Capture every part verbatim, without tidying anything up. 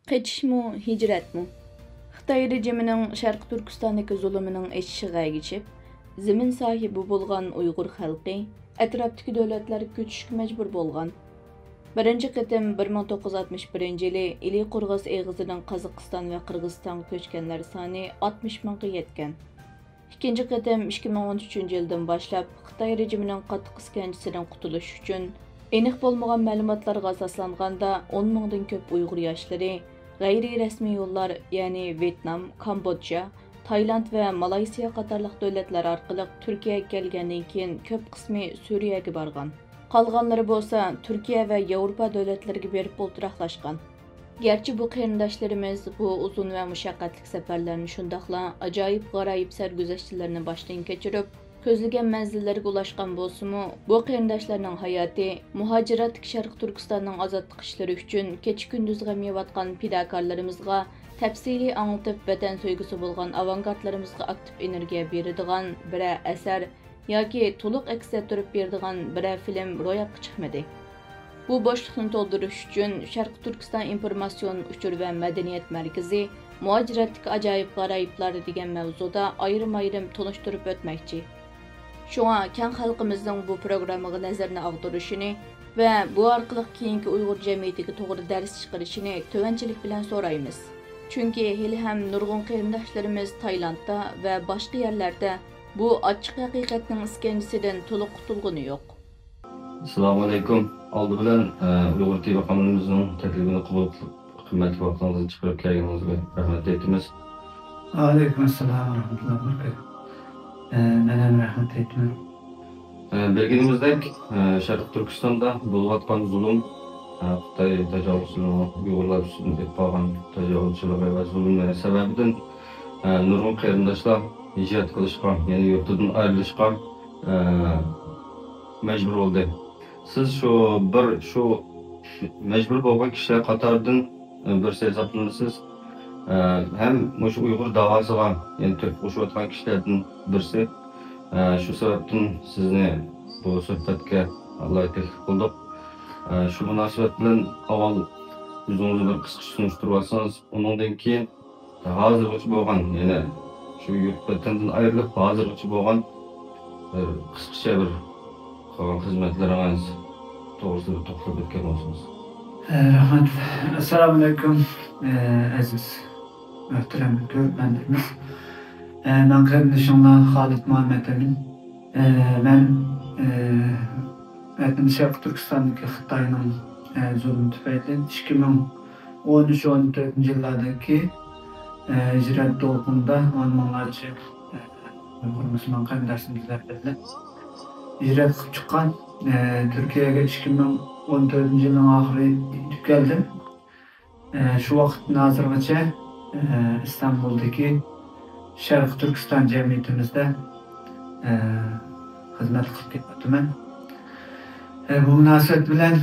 قېچىشمۇ، ھىجرەتمۇ؟ خىتاي رېجىمىنىڭ شەرقىي تۈركىستاندىكى زۇلۇمىنىڭ ئېشىشىغا ئەگىشىپ، زېمىن ساھىبى بولغان ئۇيغۇر خەلقى ئەتراپتىكى دۆلەتلەرگە كۆچۈشكە مەجبۇر بولغان. بىرىنچى قېتىم بىر مىڭ توققۇز يۈز ئاتمىش بىرىنچى يىلى ئىلى قورغاس ئېغىزىدىن قازاقىستان ۋە قىرغىزىستانغا كۆچكەنلەر سانى ئاتمىش مىڭغا يەتكەن. ئىككىنچى قېتىم ئىككى مىڭ ئون ئۈچىنچى يىلدىن باشلاپ خىتاي رېجىمىنىڭ قاتتىق ئىسكەنجىسىدىن قۇتۇلۇش ئۈچۈن، ئېنىق بولمىغان مەلۇماتلارغا ئاساسلانغاندا، ئون مىڭدىن كۆپ ئۇيغۇر ياشلىرى غەيرىي رەسمىي يوللار، يەنى ۋيېتنام، كامبودژا، تايلاند ۋە مالايسىيا قاتارلىق دۆلەتلەر ئارقىلىق تۈركىيەگە كەلگەندىن كېيىن، كۆپ قىسمى سۈرىيەگە بارغان. قالغانلىرى بولسا تۈركىيە ۋە ياۋروپا دۆلەتلىرىگە بېرىپ ئولتۇراقلاشقان. گەرچە بۇ قېرىنداشلىرىمىز بۇ ئۇزۇن ۋە مۇشەققەتلىك سەپەرلەرنى، شۇنداقلا ئاجايىپ غارايىپ سەرگۈزەشتلىرىنى باشتىن كەچۈرۈپ، كۆزلىگەن مەنزىللىرىگە ئۇلاشقان بولسىمۇ، بۇ قېرىنداشلارنىڭ ھاياتى مۇھاجىراتتىكى شەرقىي تۈركىستاننىڭ ئازادلىق ئىشلىرى ئۈچۈن كېچە-كۈندۈز غەم يەۋاتقان پىداكارلىرىمىزغا تەپسىلىي ئاڭلىتىپ، ۋەتەن سۆيگۈسى بولغان ئاۋانگارتلىرىمىزغا ئاكتىپ ئېنېرگىيە بېرىدىغان بىرەر ئەسەر ياكى تولۇق ئەكس ئەتتۈرۈپ بېرىدىغان بىرەر فىلىم روياپقا چىقمىدى. بۇ بوشلۇقنى تولدۇرۇش ئۈچۈن، شەرقىي تۈركىستان ئىنفورماتسىيون ئۇچۇر ۋە مەدەنىيەت مەركىزى مۇھاجىرەتتىكى ئاجايىپ غارايىپلار دېگەن مەۋزۇدا ئايرىم-ئايرىم تونۇشتۇرۇپ ئۆتمەكچى. شۇڭا كەڭ خەلقىمىزنىڭ بۇ پروگراممىغا نەزىرىنى ئاغدۇرۇشىنى ۋە بۇ ئارقىلىق كېيىنكى ئۇيغۇر جەمئىيىتىگە توغرا دەرس چىقىرىشىنى تۆۋەنچىلىك بىلەن سورايمىز. چۈنكى ھېلىھەم نۇرغۇن قېرىنداشلىرىمىز تايلاندتا ۋە باشقا يەرلەردە بۇ ئاچچىق ھەقىقەتنىڭ ئىسكەنجىسىدىن تولۇق قۇتۇلغىنى يوق. ئەسسالامۇئەلەيكۇم. ئالدى بىلەن، ئە، ئۇيغۇر تىۋى قانىلىمىزنىڭ تەكلىپىنى قوبۇل قىلىپ، قىممەتلىك ۋاقتىڭىزنى چىقىرىپ كەلگىنىڭىزگە رەھمەت ئېيتىمىز. ۋەئەلەيكۇم ئەسسالام ۋە رەھمەتۇللاھى ۋە بەرىكاتۇھ. ئە، مەن ھەم رەھمەت ئېيتىمەن. ئە، بىلگىنىمىزدەك، ئە، شەرقىي تۈركىستاندا بولۇۋاتقان زۇلۇم، ئە، خىتاي تاجاۋۇزچىلىرىنىڭ ئۇيغۇرلار ئۈستىدىن ئېلىپ بارغان تاجاۋۇزچىلىقى ۋە زۇلۇملىرى سەۋەبىدىن، ئە، نۇرغۇن قېرىنداشلار ھىجرەت قىلىشقا، يەنى يۇرتىدىن ئايرىلىشقا، ئە، مەجبۇر بولدى. سىز شۇ بىر، شۇ مەجبۇر بولغان كىشىلەر قاتارىدىن، ئە، بىرسى ھېسابلىنىسىز. ئە، ھەم مۇشۇ ئۇيغۇر داۋاسىغا، يەنى تۆھپە قوشۇۋاتقان كىشىلەردىن بىرسى. ئە، شۇ سەۋەبتىن سىزنى بۇ سۆھبەتكە ئالاھىدە تەكلىپ قىلدۇق. ئە، شۇ مۇناسىۋەت بىلەن ئاۋۋال ئۆزىڭىزنى بىر قىسقىچە تونۇشتۇرۇپ ئالسىڭىز، ئۇنىڭدىن كېيىن ھازىرغىچە بولغان، يەنى شۇ يۇرت ۋەتەندىن ئايرىلىپ ھازىرغىچە بولغان بىر قىسقىچە بىر قىلغان خىزمەتلىرىڭىز توغرىسىدا بىر توختىلىپ ئۆتكەن بولسىڭىز. ئە، رەھمەت. ئەسسالامۇئەلەيكۇم، ئە، ئەزىز، مۆھتەرەم كۆرۈرمەنلىرىمىز. ئە، مەن قېرىندىشىڭلار خالىد مۇھەممەت ئەمىن. ئە، مەن، ئە، ۋەتىنىمىز شەرقىي تۈركىستاندىكى خىتاينىڭ، ئە، زۇلۇمى تۈپەيلىدىن ئىككى مىڭ ئون ئۈچ، ئون تۆتىنچى يىللاردىكى، ئە، ھىجرەت دولقۇنىدا ئون مىڭلارچە، ئە، ئۇيغۇر مۇسۇلمان قېرىنداشلىرىمىز بىلەن بىللە ھىجرەت قىلىپ چىققان، ئە، تۈركىيەگە ئىككى مىڭ ئون تۆتىنچى يىلنىڭ ئاخىرى يېتىپ كەلدىم. ئە، شۇ ۋاقىتتىن ھازىرغىچە، ئە، ئىستانبۇلدىكى شەرقىي تۈركىستان جەمئىيىتىمىزدە، ئە، خىزمەت قىلىپ كېلىۋاتىمەن. ئە، بۇ مۇناسىۋەت بىلەن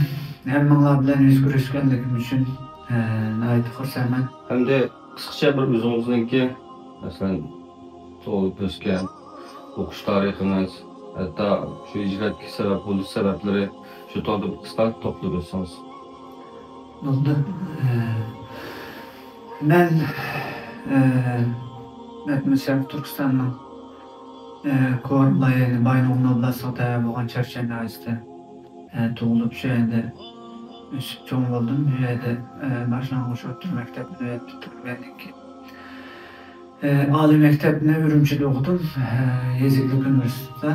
ھەممىڭلار بىلەن يۈز كۆرۈشكەنلىكىم ئۈچۈن، ئە، ناھايىتى خۇرسەنمەن. ھەمدە قىسقىچە بىر ئۆزىڭىزنىڭكى، مەسىلەن، تۇغۇلۇپ ئۆسكەن، ئوقۇش تارىخىڭىز، ھەتتا شۇ ھىجرەتكە سەۋەب بولۇش سەۋەبلىرى، شۇ توغرىدا بىر قىسقا توختىلىپ ئۆتسىڭىز. بولدى. ئە، مەن، ئە، مەتمىس شەرقىي تۈركىستاننىڭ، ئە، كورلا، يەنى بايىنغولىن ئوبلاستىغا تەۋە بولغان چەرچەن ناھىيەسىدە، ئە، تۇغۇلۇپ، شۇ يەردە ئۆسۈپ چوڭ بولدۇم. شۇ يەردە، ئە، باشلانغۇچ ئوتتۇرا مەكتەپنى پۈتتۈرگەندىن كېيىن، ئە، ئالىي مەكتەپنى ئۈرۈمچىدە ئوقۇدۇم، ئە، يېزا ئىگىلىك ئۇنىۋېرسىتېتىدا.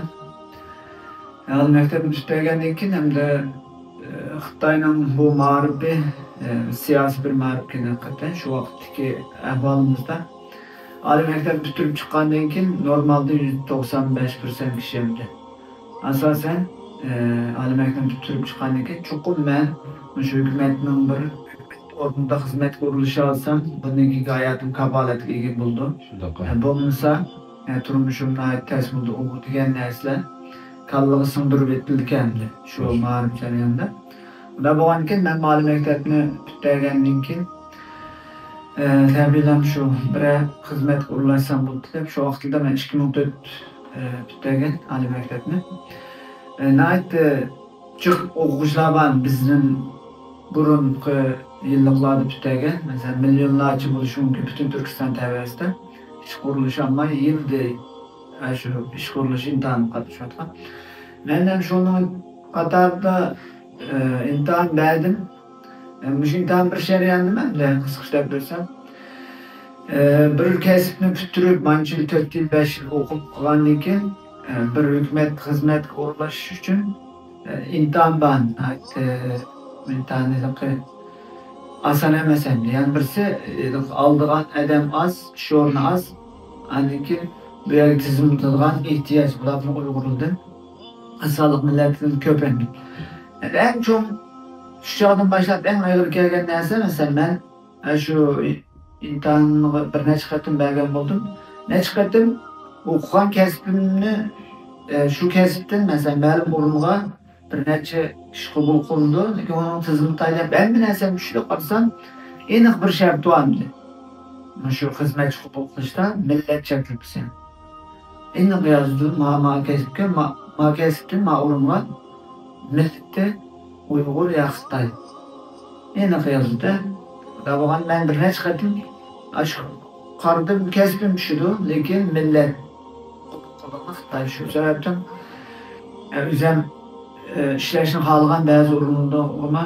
ئالىي مەكتەپنى پۈتتۈرگەندىن كېيىن ھەمدە، ئە، خىتاينىڭ بۇ مائارىپى، ئە، سىياسىي بىر مائارىپكەن ھەقىقەتەن شۇ ۋاقىتتىكى ئەھۋالىمىزدا. ئالىي مەكتەپنى پۈتتۈرۈپ چىققاندىن كېيىن نورمالدا يۈز توقسان بەش پىرسەنت كىشى ئەمدى. ئاساسەن، ئە، ئالىي مەكتەپنى پۈتتۈرۈپ چىققاندىن كېيىن چوقۇم مەن مۇشۇ ھۆكۈمەتنىڭ بىر ئورنىدا خىزمەتكە ئورۇنلىشالىسام، بۇندىن كېيىنكى ھاياتىم كاپالەتلىك ئىگە بولىدۇ. شۇنداق. ئە، بولمىسا، ئە، تۇرمۇشۇم ناھايىتى تەس بولىدۇ. ئۇ دېگەن نەرسىلەر كاللىغا سىڭدۈرۈپ ئېتىلىدىكەن، شۇ مائارىپ جەريانىدا. ئۇنداق بولغاندىكىن، مەن ئالىي مەكتەپنى پۈتتۈرگەندىن كېيىن، ئە، تەبىئىيلا شۇ بىرەر خىزمەتكە ئورۇنلاشسام بولدى دەپ، شۇ ۋاقىتلاردا مەن ئىككى مىڭ تۆت، ئە، پۈتتۈرگەن ئالىي مەكتەپنى. ئە، ناھايىتى جىق ئوقۇغۇچىلار بار، بىزدىن بۇرۇنقى يىللىقلاردا پۈتتۈرگەن، مەسىلەن، مىليونلارچە بولۇشى مۇمكىن پۈتۈن تۈركىستان تەۋەسىدە ئىش قۇرۇلۇشى ئالماي يىلدە، ئە، شۇ ئىش قۇرۇلۇش ئىمتىھانىغا قاتنىشىۋاتقان. مەن ھەم شۇنىڭ قاتارىدا، ئە، ئىمتىھان بەردىم. ئە، مۇشۇ ئىمتىھان بىر جەرياندا مەن بىلەن قىسقىچە دەپ بەرسەم، ئە، بىر كەسىپنى پۈتتۈرۈپ، مانچە يىل، تۆت يىل، بەش يىل ئوقۇپ قىلغاندىن كېيىن، ئە، بىر ھۆكۈمەت خىزمەتكە ئورۇنلىشىش ئۈچۈن ئىمتىھان بار. ئىمتىھان ھېلىقى ئاسان ئەمەس ئەمدى. يەنە بىرسى، ئالىدىغان ئادەم ئاز، ئىش ئورنى ئاز. ئاندىن كېيىن بۇ يەرگە تىزىملىتىدىغان ئېھتىياج، بۇلارنىڭ ئۇيغۇرلىرىدىن، ئاسانلىق مىللەتتىن كۆپ ئەمدى. ئەڭ چوڭ، شۇ چاغدىن باشلاپ ئەڭ ئېغىر كەلگەن نەرسە، مەسىلەن، مەن، ئە، شۇ ئىمتىھانغا بىر نەچچە قېتىم بەرگەن بولدۇم. نەچچە قېتىم ئوقۇغان كەسپىمنى، ئە، شۇ كەسىپتىن، مەسىلەن، مەلۇم ئورۇنغا بىر نەچچە كىشى قوبۇل قىلىنىدۇ، لېكىن ئۇنىڭ تىزىملىتى تايىنلىپ ھەممە نەرسەم چۈشتى، قارىسام، ئېنىق بىر شەرتى بار ئەمدى. مۇشۇ خىزمەتچى قوبۇل قىلىشتا مىللەت چەكلىمىسى. ئېنىق يازىدۇ، ما، ما كەسىپكە، ما، ما كەسىپتىن، ما ئورۇنغا مىللىتى ئۇيغۇر يا خىتاي. ئېنىق يازىدۇ. بولغان مەن بىر نەچچە قېتىم ئاشۇ قارىدىم، كەسپىم چۈشىدۇ، لېكىن مىللەت خىتاي. شۇ سەۋەبتىن، ئە، ئۆزۈم، ئە، ئىشلەشنى خالىغان بەزى ئورۇنلارغىمۇ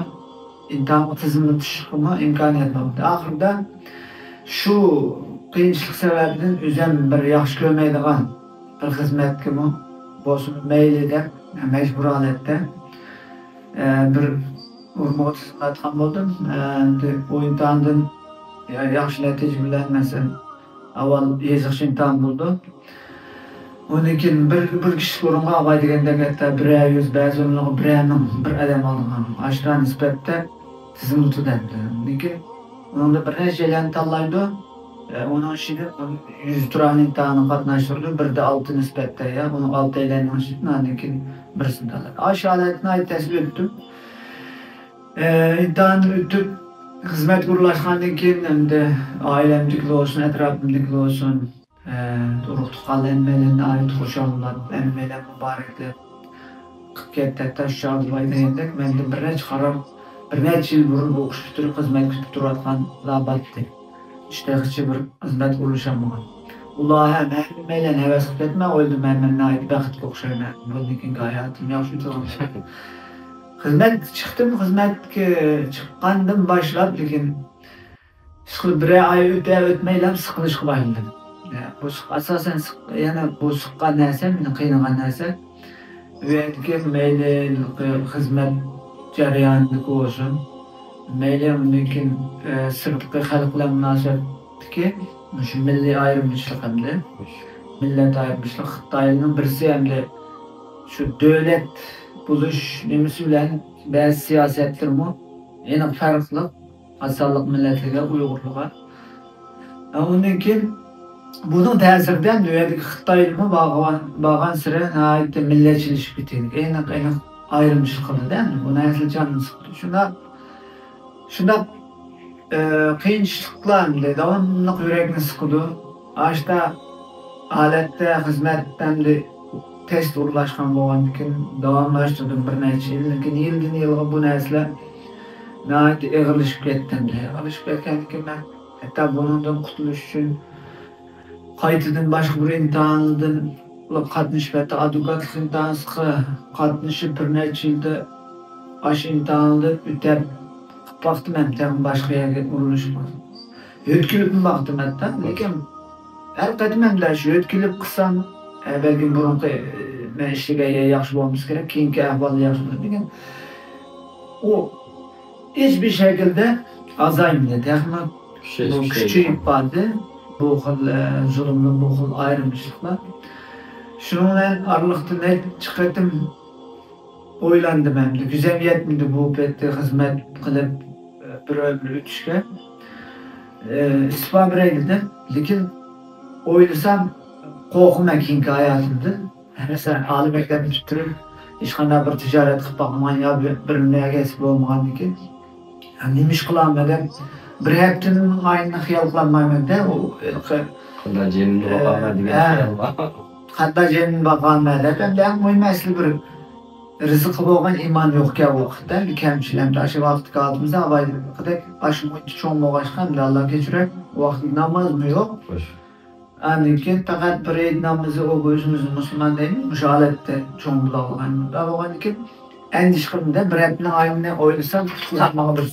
ئىمتىھان تىزىملىتىشقىمۇ ئىمكانىيەت بولمىدى. ئاخىرىدا شۇ قىيىنچىلىق سەۋەبىدىن ئۆزۈم بىر ياخشى كۆرمەيدىغان بىر خىزمەتكىمۇ بولسىمۇ مەيلى دەپ، مەجبۇر ھالەتتە، ئە، بىر ئورۇنغا تىزىملاتقان بولدۇم. ئە، ئەمدى بۇ ئىمتىھاندىن يا-، ياخشى نەتىجە بىلەن، مەسىلەن، ئاۋۋال يېزىقچە ئىمتىھان بولىدۇ. ئۇندىن كېيىن بىر، بىر كىشىلىك ئورۇنغا ئاۋاي دېگەندەك، ھەتتا بىرەر يۈز، بەزى ئورۇنلارغا بىرەر مىڭ بىر ئادەم ئالىدىغان، ئاشۇنداق نىسبەتتە تىزىملىتىدۇ ئەمدى. ئۇندىن كېيىن ئۇنىڭدا بىر نەچچە ئەيلەن تاللايدۇ. ئە، ئۇنىڭ ئىچىدە يۈز تۇرا ئىمتىھانىغا قاتناشتۇرىدۇ. بىر دە ئالتە نىسبەتتە، يا، ئۇنىڭ ئالتە ئەيلەننىڭ ئىچىدىن ئاندىن كېيىن بىرسىنى تاللايدۇ. ئاشۇ ھالەتنى ناھايىتى تەسىر ئۆتتۈم. ئە، ئىمتىھاندىن ئۆتۈپ، خىزمەتكە ئورۇنلاشقاندىن كېيىن ئەمدى ئائىلەمدىكىلەر بولسۇن، ئەتراپىمدىكىلەر بولسۇن، ئە، ئۇرۇق-تۇغقانلار ھەممەيلەن ناھايىتى خۇشاللىنىپ، ھەممەيلەن مۇبارەكلەپ قىلىپ كەتتى. ھەتتا شۇ چاغدا باي دېگەندەك، مەندىن بىر نەچچە قارار، بىر نەچچە يىل بۇرۇن ئوقۇش پۈتتۈرۈپ، خىزمەتكە پۈتتۈرۈۋاتقانلار بار ئىدى. ئىش تېخىچە بىر خىزمەتكە ئورۇنلىشالمىغان. ئۇلار ھەم ھەممەيلەن ھەۋەس قىلىپ كەتمەي ئويلىدىم، مەن، مەن ناھايىتى بەختلىك ئوخشايمەن. بۇندىن كېيىنكى ھاياتىم ياخشى ئۆتىدۇ. خىزمەتكە چىقتىم، خىزمەتكە چىققاندىن باشلاپ، لېكىن ئىشقىلىپ بىرەر ئاي ئۆتە ئۆتمەيلا سىقىلىشقا باشلىدىم. يا، بۇ سىق-، ئاساسەن سىق-، يەنە بۇ سىققان نەرسە، مېنى قىينىغان نەرسە، ئۇ يەردىكى مەيلى خىزمەت جەريانىدىكى بولسۇن، مەيلى ئۇندىن كېيىن، ئە، سىرتقى خەلق بىلەن مۇناسىۋەتتىكى مۇشۇ مىللىي ئايرىمىچىلىق ئەمدى، مىللەت ئايرىمىچىلىق خىتاينىڭ بىرسى ئەمدى شۇ دۆلەت بولۇش نېمىسى بىلەن بەزى سىياسەتلىرىمۇ ئېنىق پەرقلىق. ئاسانلىق مىللەتلىرىگە، ئۇيغۇرلارغا. ھە، ئۇندىن كېيىن بۇنىڭ تەسىرىدە نۆۋەتتىكى خىتايمۇ بارغان، بارغانسېرى ناھايىتى مىللەتچىلىشىپ كېتىدۇ. ئېنىق، ئېنىق ئايرىمچىلىق قىلىدۇ. بۇ نەرسە جاننى سىقىدۇ. شۇنداق، شۇنداق، ئە، قىيىنچىلىقلار ئەمدى داۋاملىق يۈرەكنى سىقىدۇ. ئاشتا ھالەتتە خىزمەت ئەمدى تېز ئورۇنلاشقان بولغاندىكىن داۋاملاشتۇردۇم بىر نەچچە يىل. لېكىن يىلدىن يىلغا بۇ نەرسىلەر ناھايىتى ئېغىرلىشىپ كەتتى. ئېغىرلىشىپ كەتكەندىكىن مەن ھەتتا بۇنىڭدىن قۇتۇلۇش ئۈچۈن قايتىدىن باشقا بىر ئىمتىھاندىن قاتنىشىپ، ھەتتا ئادۋوكاتلىق ئىمتىھانىغا قاتنىشىپ، بىر نەچچە يىلدا ئاشۇ ئىمتىھاننى ئۆتەپ باقتىم ھەم تېخى باشقا يەرگە ئورۇنلىشىپ يۆتكىلىپمۇ باقتىم ھەتتا. لېكىن ھەر قېتىم ھەمدە شۇ يۆتكىلىپ قىلسام، ئە، بەلكىم بۇرۇنقى، ئە، مەن ئىشلىگەن يەر ياخشى بولمىسا كېرەك، كېيىنكى ئەھۋال ياخشى بولىدۇ دېگەن. ئۇ ھېچبىر شەكىلدە ئازايمىدى، تېخىمۇ بۇ كۈچىيىپ باردى. بۇ خىل، ئە، زۇلۇملار، بۇ خىل ئايرىمچىلىقلار. شۇنىڭ بىلەن ئارىلىقتا نەچچە قېتىم ئويلاندىم ئەمدى. كۈچۈم يەتمىدى بۇ پېتى خىزمەت قىلىپ، ئە، بىر ئۆمۈر ئۆتۈشكە. ئە، ئىستېپا بېرەي دېدىم. لېكىن ئويلىسام، قورقىمەن كېيىنكى ھاياتىمدىن. مەسىلەن، ئالىي مەكتەپنى پۈتتۈرۈپ، ھېچقانداق بىر تىجارەت قىلىپ باقمىغان يا بىر، بىر نەرسە بولمىغاندىكىن، يا نېمە ئىش قىلالمىدىم؟ بىر ھەپتىنىڭ ئايىنى خىيال قىلالمايمەن-دە، ئۇ ھېلىقى، قانداق جېنىمنى ئە، باقالماي دېگەن ئە، خىيال بار. قانداق جېنىمنى باقالماي دەپ، ئەمدى ئەڭ مۇھىم مەسىلە بىر رىزقى بولغان ئىمان يوقكەن ۋاقىتتا، كەمچىل ھەمدە ئاشۇ ۋاقىتتىكى ھالىتىمىزدا ئاۋايدەك ئاشۇ مۇنچە چوڭ بولغاچقا، ھەمدە ئاللا كەچۈرەر، ۋاقىت نامازمۇ يوق. ئاندىن كېيىن پەقەت بىر ئىد نامىزى، ئۇ ئۆزىمىزنى مۇسۇلمان دەيمىز، مۇشۇ ھالەتتە چوڭ بولغان. بولغاندىن كېيىن ئەندىشە قىلدىم-دە، بىر ھەپتىنىڭ ئايىنى ئويلىسام، ماڭا بىر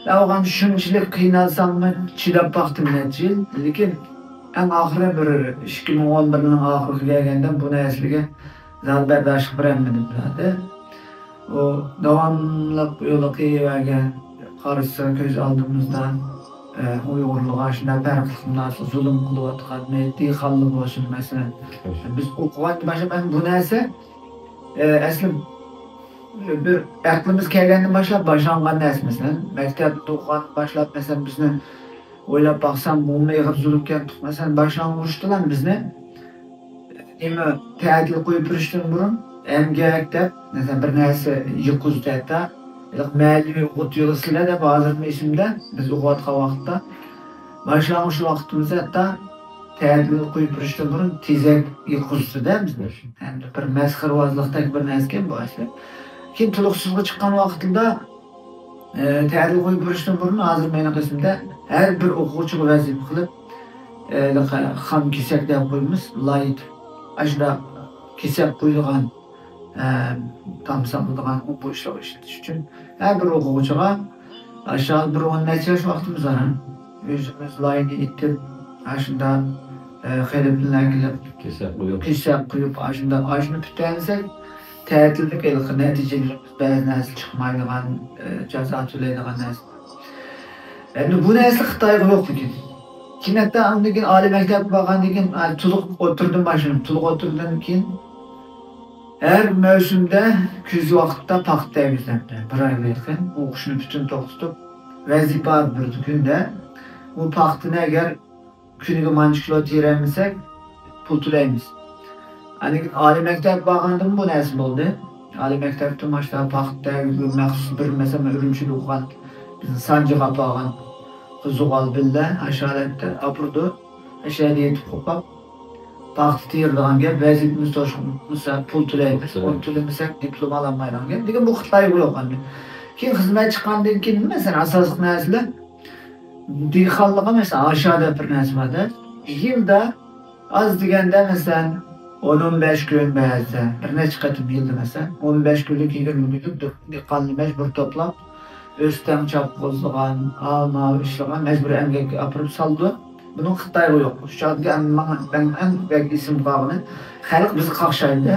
بولغان شۇنچىلىك قىينالساممۇ چىداپ باقتىم نەچچە يىل. لېكىن ئەڭ ئاخىرى بىر ئىككى مىڭ ئون بىرنىڭ ئاخىرىغا كەلگەندە بۇ نەرسىلەرگە زادى بەرداشلىق بېرەلمىدىم زادى. ئۇ داۋاملىق يولۇقۇۋەرگەن، قارىسا كۆز ئالدىمىزدا، ئە، ئۇيغۇرلارغا شۇنداق پەرقلىق مۇناسىۋەت زۇلۇم قىلىۋاتقان، دېھقانلار بولسۇن، مەسىلەن. بىز ئوقۇغاندىن باشلاپ، ئەمدى بۇ نەرسە، ئە، ئەسلى بىر ئەقلىمىز كەلگەندىن باشلاپ باشلانغان نەرسە، مەسىلەن. مەكتەپتە ئوقۇغاندىن باشلاپ، مەسىلەن، بىزنى ئويلاپ باقسام، بۇمۇ ئېغىر زۇلۇمكەن، مەسىلەن، باشلانغۇچتىلا بىزنى نېمە، تەتىل قويۇپ بېرىشتىن بۇرۇن ئەمگەك دەپ، مەسىلەن، بىر نەرسە يېقىزدى ھەتتا. مەلىمى ئوت يولى سىلە دەپ ھازىرمۇ ئېسىمدە، بىز ئوقۇۋاتقان ۋاقىتتا. باشلانغۇچ ۋاقتىمىزدا ھەتتا تەتىل قويۇپ بېرىشتىن بۇرۇن تېزەك يېقىزدى-دە بىزنى. ھەمدە بىر مەسخىرىۋازلىقتەك بىر نەرسىكەن بۇ ئەسلى. كېيىن تولۇقسىزغا چىققان ۋاقتىدا، ئە، تەتىل قويۇپ بېرىشتىن بۇرۇن ھازىر مېنىڭ ئېسىمدە ھەر بىر ئوقۇغۇچىغا ۋەزىپە قىلىپ، ئە، خام كېسەك دەپ قويىمىز، لايت. ئاشۇنداق كېسەك قويىدىغان، ئە، تام سالىدىغان ئۇ بوشلۇق ئىشلىتىش ئۈچۈن ھەر بىر ئوقۇغۇچىغا ئاشۇ بىر ئون نەچچە ياش ۋاقتىمىز بار. ئۆزىمىز لاينى ئېتىپ، ئاشۇنداق، ئە، خېلىپنى ئەكېلىپ، كېسەك قويۇپ. كېسەك قويۇپ، ئاشۇنداق، ئاشۇنى پۈتتۈرەلمىسەك، تەتىلدىكى ھېلىقى نەتىجىلىرىمىز بەزى نەرسە چىقمايدىغان، ئە، جازا تۆلەيدىغان نەرسە. ئەمدى بۇ نەرسە خىتايغا يوق لېكىن. كېيىن ھەتتا ئاندىن كېيىن ئالىي مەكتەپكە بارغاندىن كېيىن، ئە، تولۇق ئوتتۇرىدىن باشلىدىم. تولۇق ئوتتۇرىدىن كېيىن ھەر مەۋسۇمدە كۈز ۋاقىتتا پاختا تېرىيمىز ئەمدى. بىر ئايغا يېقىن ئوقۇشنى پۈتۈن توختىتىپ، ۋەزىپە بېرىدۇ كۈندە. بۇ پاختىنى ئەگەر كۈنىگە مانچە كىلو تېرەلمىسەك، پۇل تۆلەيمىز. ئاندىن كېيىن ئالىي مەكتەپكە بارغاندىمۇ بۇ نەرسە بولدى. ئالىي مەكتەپتە ماشۇنداق پاختا تېرىگە مەخسۇس بىر، مەسىلەن، مەن ئۈرۈمچىدە ئوقۇغان، بىزنى سانجىغا ئاپارغان زۇغال بىللە ئاشۇ ھالەتتە ئاپىرىدۇ. ئەشەدە يېتىپ قوپاپ، پاختا تېرىدىغان گەپ، ۋەزىپىمىز توشقۇن بولسا پۇل تۆلەيمىز، پۇل تۆلەيمىز. ئۇنى تۆلىمىسەك دىپلوم ئالالمايدىغان گەپ. لېكىن بۇ خىتايغا يوق ئەمدى. كېيىن خىزمەت چىققاندىن كېيىن، مەسىلەن، ئاساسلىق نەرسىلەر دېھقانلىققا، مەسىلەن، ئاشۇ دەپ بىر نەرسە بار-دە. يىلدا ئاز دېگەندە، مەسىلەن، ئون، ئون بەش كۈن، بەزىدە بىر نەچچە قېتىم يىلدا، مەسىلەن، ئون بەش كۈنلۈك، يىگىرمە كۈنلۈك دېھقاننى مەجبۇر توپلاپ، ئۆستەڭ چاپقۇزلىغان، ئاۋۇ ماۋۇ ئىشلىغان، مەجبۇرىي ئەمگەككە ئاپىرىپ سالىدۇ. بۇنىڭ خىتايغا يوق. شۇ چاغدىكى ئەڭ، ماڭا، مەن ئەڭ بەك ئېسىمگە قالغىنى، خەلق بىزگە قاقشايدۇ.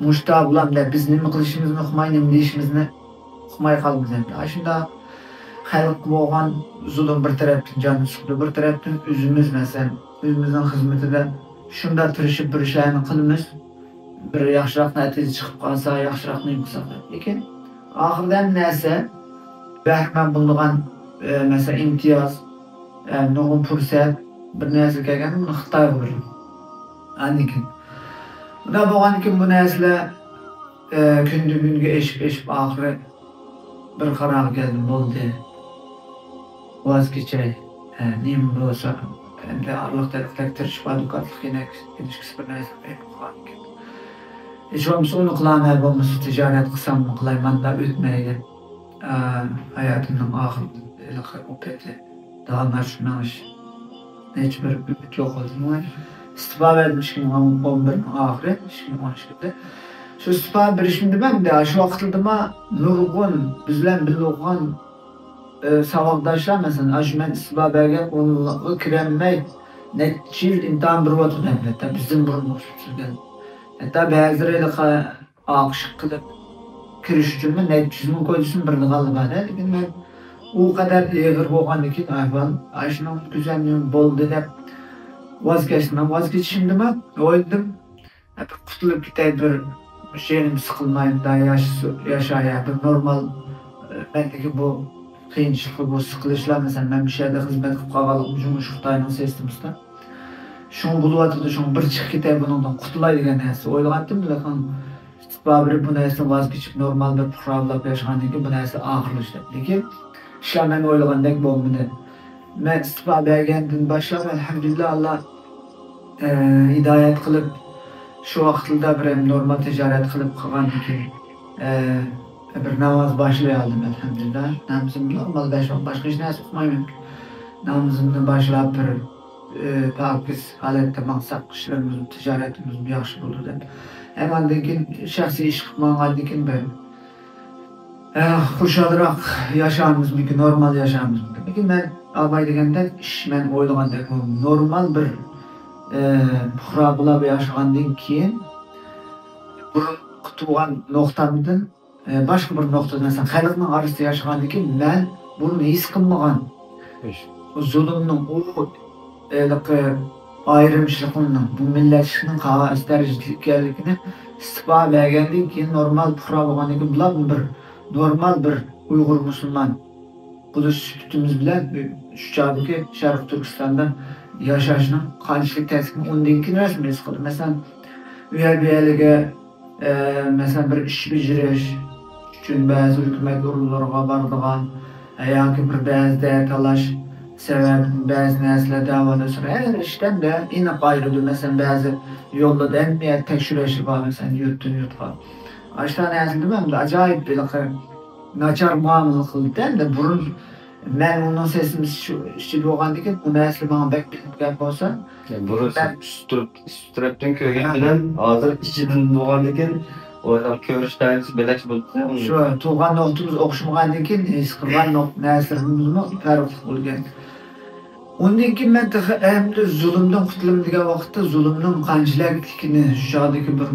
مۇشتا بۇلام دەپ، بىز نېمە قىلىشىمىزنى ئۇقماي، نېمە دېيىشىمىزنى ئۇقماي قالىمىز ئەمدى. ئاشۇنداق خەلققە بولغان زۇلۇم بىر تەرەپتىن جاننى سۇقىدۇ، بىر تەرەپتىن ئۆزىمىز، مەسىلەن، ئۆزىمىزنىڭ خىزمىتىدە شۇنداق تىرىشىپ بىر ئىشلارنى قىلىمىز. بىر ياخشىراق نەتىجە چىقىپ قالسا، ياخشىراق نېمە قىلساق دەپ. لېكىن ئاخىرىدا ھەممە نەرسە بەھرىمەن بولىدىغان، ئە، مەسىلەن، ئىمتىياز، ئە، نۇرغۇن پۇرسەت، بىر نەرسە كەلگەندە بۇنى خىتايغا بېرىدۇ. ئاندىن كېيىن، ئۇنداق بولغاندىن كېيىن بۇ نەرسىلەر، ئە، كۈندىن كۈنگە ئېشىپ، ئېشىپ، ئاخىرى بىر قارارغا كەلدىم، بولدى. ۋاز كېچەي. ھە، نېمە بولسا، ئەمدى ئارىلىق تەرەپتەك تىرىشىپ، ئادۋوكاتلىق كىنىشكىسى بىر نەرسە قىلىپ قالغان ئىكەن. ھېچ بولمىسا ئۇنى قىلالمايمەن، بولمىسا تىجارەت قىلساممۇ قىلاي، ماندا ئۆتمەيدۇ. ئا، ھاياتىمنىڭ ئاخىرىدا ھېلىقى ئۇ پېتى داۋاملاشىپ مېڭىش. ھېچ بىر ئۈمىد يوق بولدى. ئىستېپا بەردىم ئىككى مىڭ ئون بىرنىڭ ئاخىرى، ئىككى مىڭ ئون ئىككىدە. شۇ ئىستېپا بېرىشىمدىمۇ، شۇ ۋاقىتلىدىمۇ نۇرغۇن بىز بىلەن بىللە ئوقۇغان، ئە، ساۋاقداشلار، مەسىلەن، ئاشۇ مەن ئىستېپا بەرگەن ئون يىللىققا كىرەلمەي، نەچچە يىل ئىمتىھان بېرىۋاتىدۇ، ئەلۋەتتە، بىزدىن بۇرۇن ئوخشاپ كەلگەن. ھەتتا بەزىلىرى ھېلىقى ئالقىش قىلىپ كىرىش ئۈچۈنمۇ نەچچە يۈز مىڭ كويدىسىنى بېرىدىغانلار بار-دە. لېكىن مەن ئۇ قەدەر ئېغىر بولغاندىكىن ئەھۋال، ئاشۇنىڭ كۆزەمنى بولدى دەپ ۋاز كەچتىم. مەن ۋاز كېچىشىمدىمۇ ئويلىدىم، بىر قۇتۇلۇپ كېتەي، بىر جېنىم سىقىلماي، مۇنداق ياش-، ياشايا، بىر نورمال، مەندىكى بۇ قىيىنچىلىقى، بۇ سىقىلىشلار، مەسىلەن، مەن مۇشۇ يەردە خىزمەت قىلىپ قالغانلىقىم، جۇمۇ شۇ خىتاينىڭ سىستېمىسىدا. شۇڭا بولۇۋاتىدۇ، شۇڭا بىر چىقىپ كېتەي، بۇنىڭدىن قۇتۇلاي دېگەن نەرسە ئويلىغانتىم، لېكىن ئىستېپا بېرىپ، بۇ نەرسىدىن ۋاز كېچىپ، نورمال بىر پۇقرا بولۇپ ياشىغاندىن كېيىن بۇ نەرسە ئاخىرلىشىدۇ. لېكىن ئىشلار مەن ئويلىغاندەك بولمىدى. مەن ئىستېپا بەرگەندىن باشلاپ، ئەلھەمدۇلىللا، ئاللا، ئە، ھىدايەت قىلىپ، شۇ ۋاقىتلىدا بىر نورمال تىجارەت قىلىپ قىلغاندىن كېيىن، ئە، بىر ناماز باشلىيالدىم، ئەلھەمدۇلىللا. نامىزىمنى نورمال بەش ۋاقىت، باشقا ھېچ نەرسە ئوقۇمايمەن. نامىزىمنى باشلاپ بىر، ئە، پاكىز ھالەتتە ماڭساق، ئىشلىرىمىز، تىجارىتىمىز ياخشى بولىدۇ دەپ. ھەم ئاندىن كېيىن شەخسىي ئىش قىلىپ ماڭغاندىن كېيىن بىر ئە، خۇشالراق ياشامىزمىكىن، نورمال ياشامىزمىكىن؟ لېكىن مەن ئاباي دېگەندەك ئىش، مەن ئويلىغاندەك، ئۇ نورمال بىر، ئە، پۇقرا بولۇپ ياشىغاندىن كېيىن، بۇرۇنقى تۇغان نۇقتامدىن، ئە، باشقا بىر نۇقتىدا، مەسىلەن، خەلقنىڭ ئارىسىدا ياشىغاندىن كېيىن، مەن بۇرۇن ھېس قىلمىغان ئىش. بۇ زۇلۇمنىڭ، ئۇ ھېلىقى ئايرىمچىلىقنىڭ، بۇ مىللەتچىلىكنىڭ قايسى دەرىجىدە ئىكەنلىكىنى ئىستىپا بەرگەندىن كېيىن، نورمال پۇقرا بولغاندىن كېيىن، بۇلار بىر نورمال بىر ئۇيغۇر مۇسۇلمان بولۇش سۈپىتىمىز بىلەن شۇ چاغدىكى شەرقىي تۈركىستاندا ياشاشنىڭ قانچىلىك تەسكىنى ئۇندىن كېيىن رەسمىي ھېس قىلدى. مەسىلەن، ئۇ يەر بۇ يەرلىكى ئە، مەسىلەن، بىر ئىش بېجىرىش ئۈچۈن بەزى ھۆكۈمەت ئورۇنلىرىغا بارىدىغان، ئە، ياكى بىر بەزىدە تالاش سەۋەبىدىن بەزى نەرسىلەر دەۋالىشىدۇ. ھەر ئىشتىن دە ئېنىق ئايرىدۇ. مەسىلەن، بەزى يولدا ئەمنىيەت تەكشۈرۈشى بار، مەسىلەن، يۇرتتىن يۇرتقا. ئاشۇنداق نەرسىدىمۇ ئەمدى ئاجايىپ ھېلىقى ناچار مۇئامىلە قىلدى. ئەمدى بۇرۇن مەن ئۇنىڭ سېسىمىسى شۇ ئىچىدە بولغاندىكىن، بۇ نەرسىلەر ماڭا بەك بىلىنگەن بولسا، بۇرۇن مەن سىز تۇرۇپ ئۈستى تەرەپتىن كۆرگەن بىلەن ھازىر ئىچىدىن بولغاندىكىن، ئۇلارنىڭ كۆرۈش دائىرىسى بۆلەكچە بولۇپ قالغان. شۇ تۇغان نۇقتىمىز ئوخشىمىغاندىن كېيىن ھېس قىلغان نۇق-، نەرسىلىرىمىزمۇ پەرقلىق بولغان. ئۇندىن كېيىن مەن تېخى ئەمدى زۇلۇمدىن قۇتۇلىمەن دېگەن ۋاقىتتا زۇلۇمنىڭ قانچىلىكلىكىنى، شۇ چاغدىكى بىر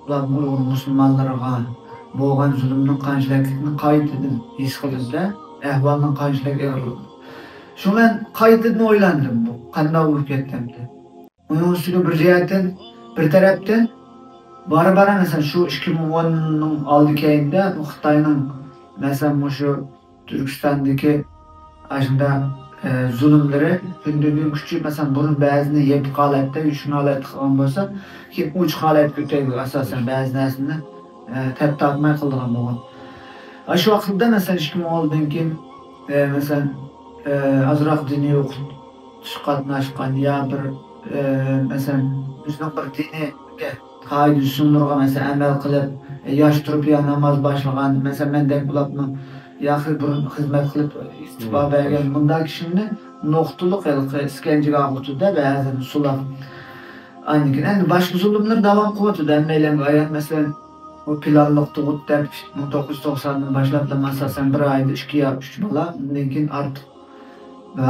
ئۇيغۇر مۇسۇلمانلىرىغا بولغان زۇلۇمنىڭ قانچىلىكلىكىنى قايتىدىن ھېس قىلدىم-دە، ئەھۋالنىڭ قانچىلىك ئېغىرلىقىنى. شۇ مەن قايتىدىن ئويلاندىم، بۇ قانداق بولۇپ كەتتىمدى؟ ئۇنىڭ ئۈستىگە بىر جەھەتتىن، بىر تەرەپتىن بارا-بارا، مەسىلەن، شۇ ئىككى مىڭ ئوننىڭ ئالدى كەينىدە بۇ خىتاينىڭ، مەسىلەن، مۇشۇ تۈركىستاندىكى ئاشۇنداق، ئە، زۇلۇملىرى كۈندىن كۈن كۈچىيىپ، مەسىلەن، بۇرۇن بەزىنى يېپىق ھالەتتە، يوشۇرۇن ھالەتتە قىلغان بولسا، كېيىن ئوچۇق ھالەتكە ئۆتەيدۇ، ئاساسەن، بەزى نەرسىنى، ئە، تەپ تارتماي قىلىدىغان بولغان. ئاشۇ ۋاقىتتا، مەسىلەن، ئىككى مىڭ ئوندىن كېيىن، ئە، مەسىلەن، ئە، ئازراق دىنىي ئوقۇتۇش قاتناشقان يا بىر، ئە، مەسىلەن، ئۆزىنىڭ بىر دىنىي قائىدە-ئۇسۇللىرىغا، مەسىلەن، ئەمەل قىلىپ، ياش تۇرۇپ يا ناماز باشلىغان، مەسىلەن، مەندەك بولۇپمۇ ياخشى بۇرۇن خىزمەت قىلىپ ئىستىپا بەرگەن مۇنداق كىشىنى نۇقتىلىق ھېلىقى ئىسكەنجىگە ئاغلىتىدۇ-دە، بەزىدە سولاپ. ئاندىن كېيىن ئەمدى باشقا زۇلۇملار داۋام قىلىۋاتىدۇ، ھەممەيلەنگە ئايان. مەسىلەن، ئۇ پىلانلىق تۇغۇت دەپ مىڭ توققۇز يۈز توقساندىن باشلاپلا، ئاساسەن، بىر ئايدا ئىككى يا ئۈچ بالا، ئۇندىن كېيىن ئارتۇق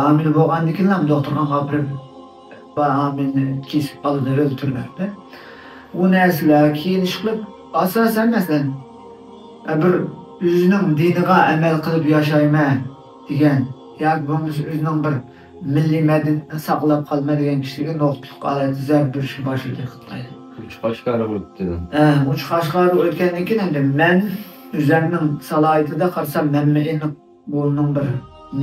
ھامىلە بولغاندىن كېيىن دوختۇرخانىغا ئاپىرىپ، ھامىلىنى كېسىپ ئالىدۇ، ئۆلتۈرۈلەتتى. ئۇ نەرسىلەر كېيىن ئىشقىلىپ، ئاساسەن، مەسىلەن، بىر ئۆزىنىڭ دىنىغا ئەمەل قىلىپ ياشايمەن دېگەن ياكى بولمىسا ئۆزىنىڭ بىر مىللىي مەدەنىيىتىنى ساقلاپ قالىمەن دېگەن كىشىلەرگە نۇقتىلىق ھالەتتە زەربە بېرىشكە باشلىدى خىتاي. ئوچۇق ئاشكارا بولۇپتۇ. ھە، ئوچۇق ئاشكارا ئۆتكەندىن كېيىن ئەمدى مەن ئۆزۈمنىڭ سالاھىيىتىدە قارىسام، مەنمۇ ئېنىق بۇنىڭ بىر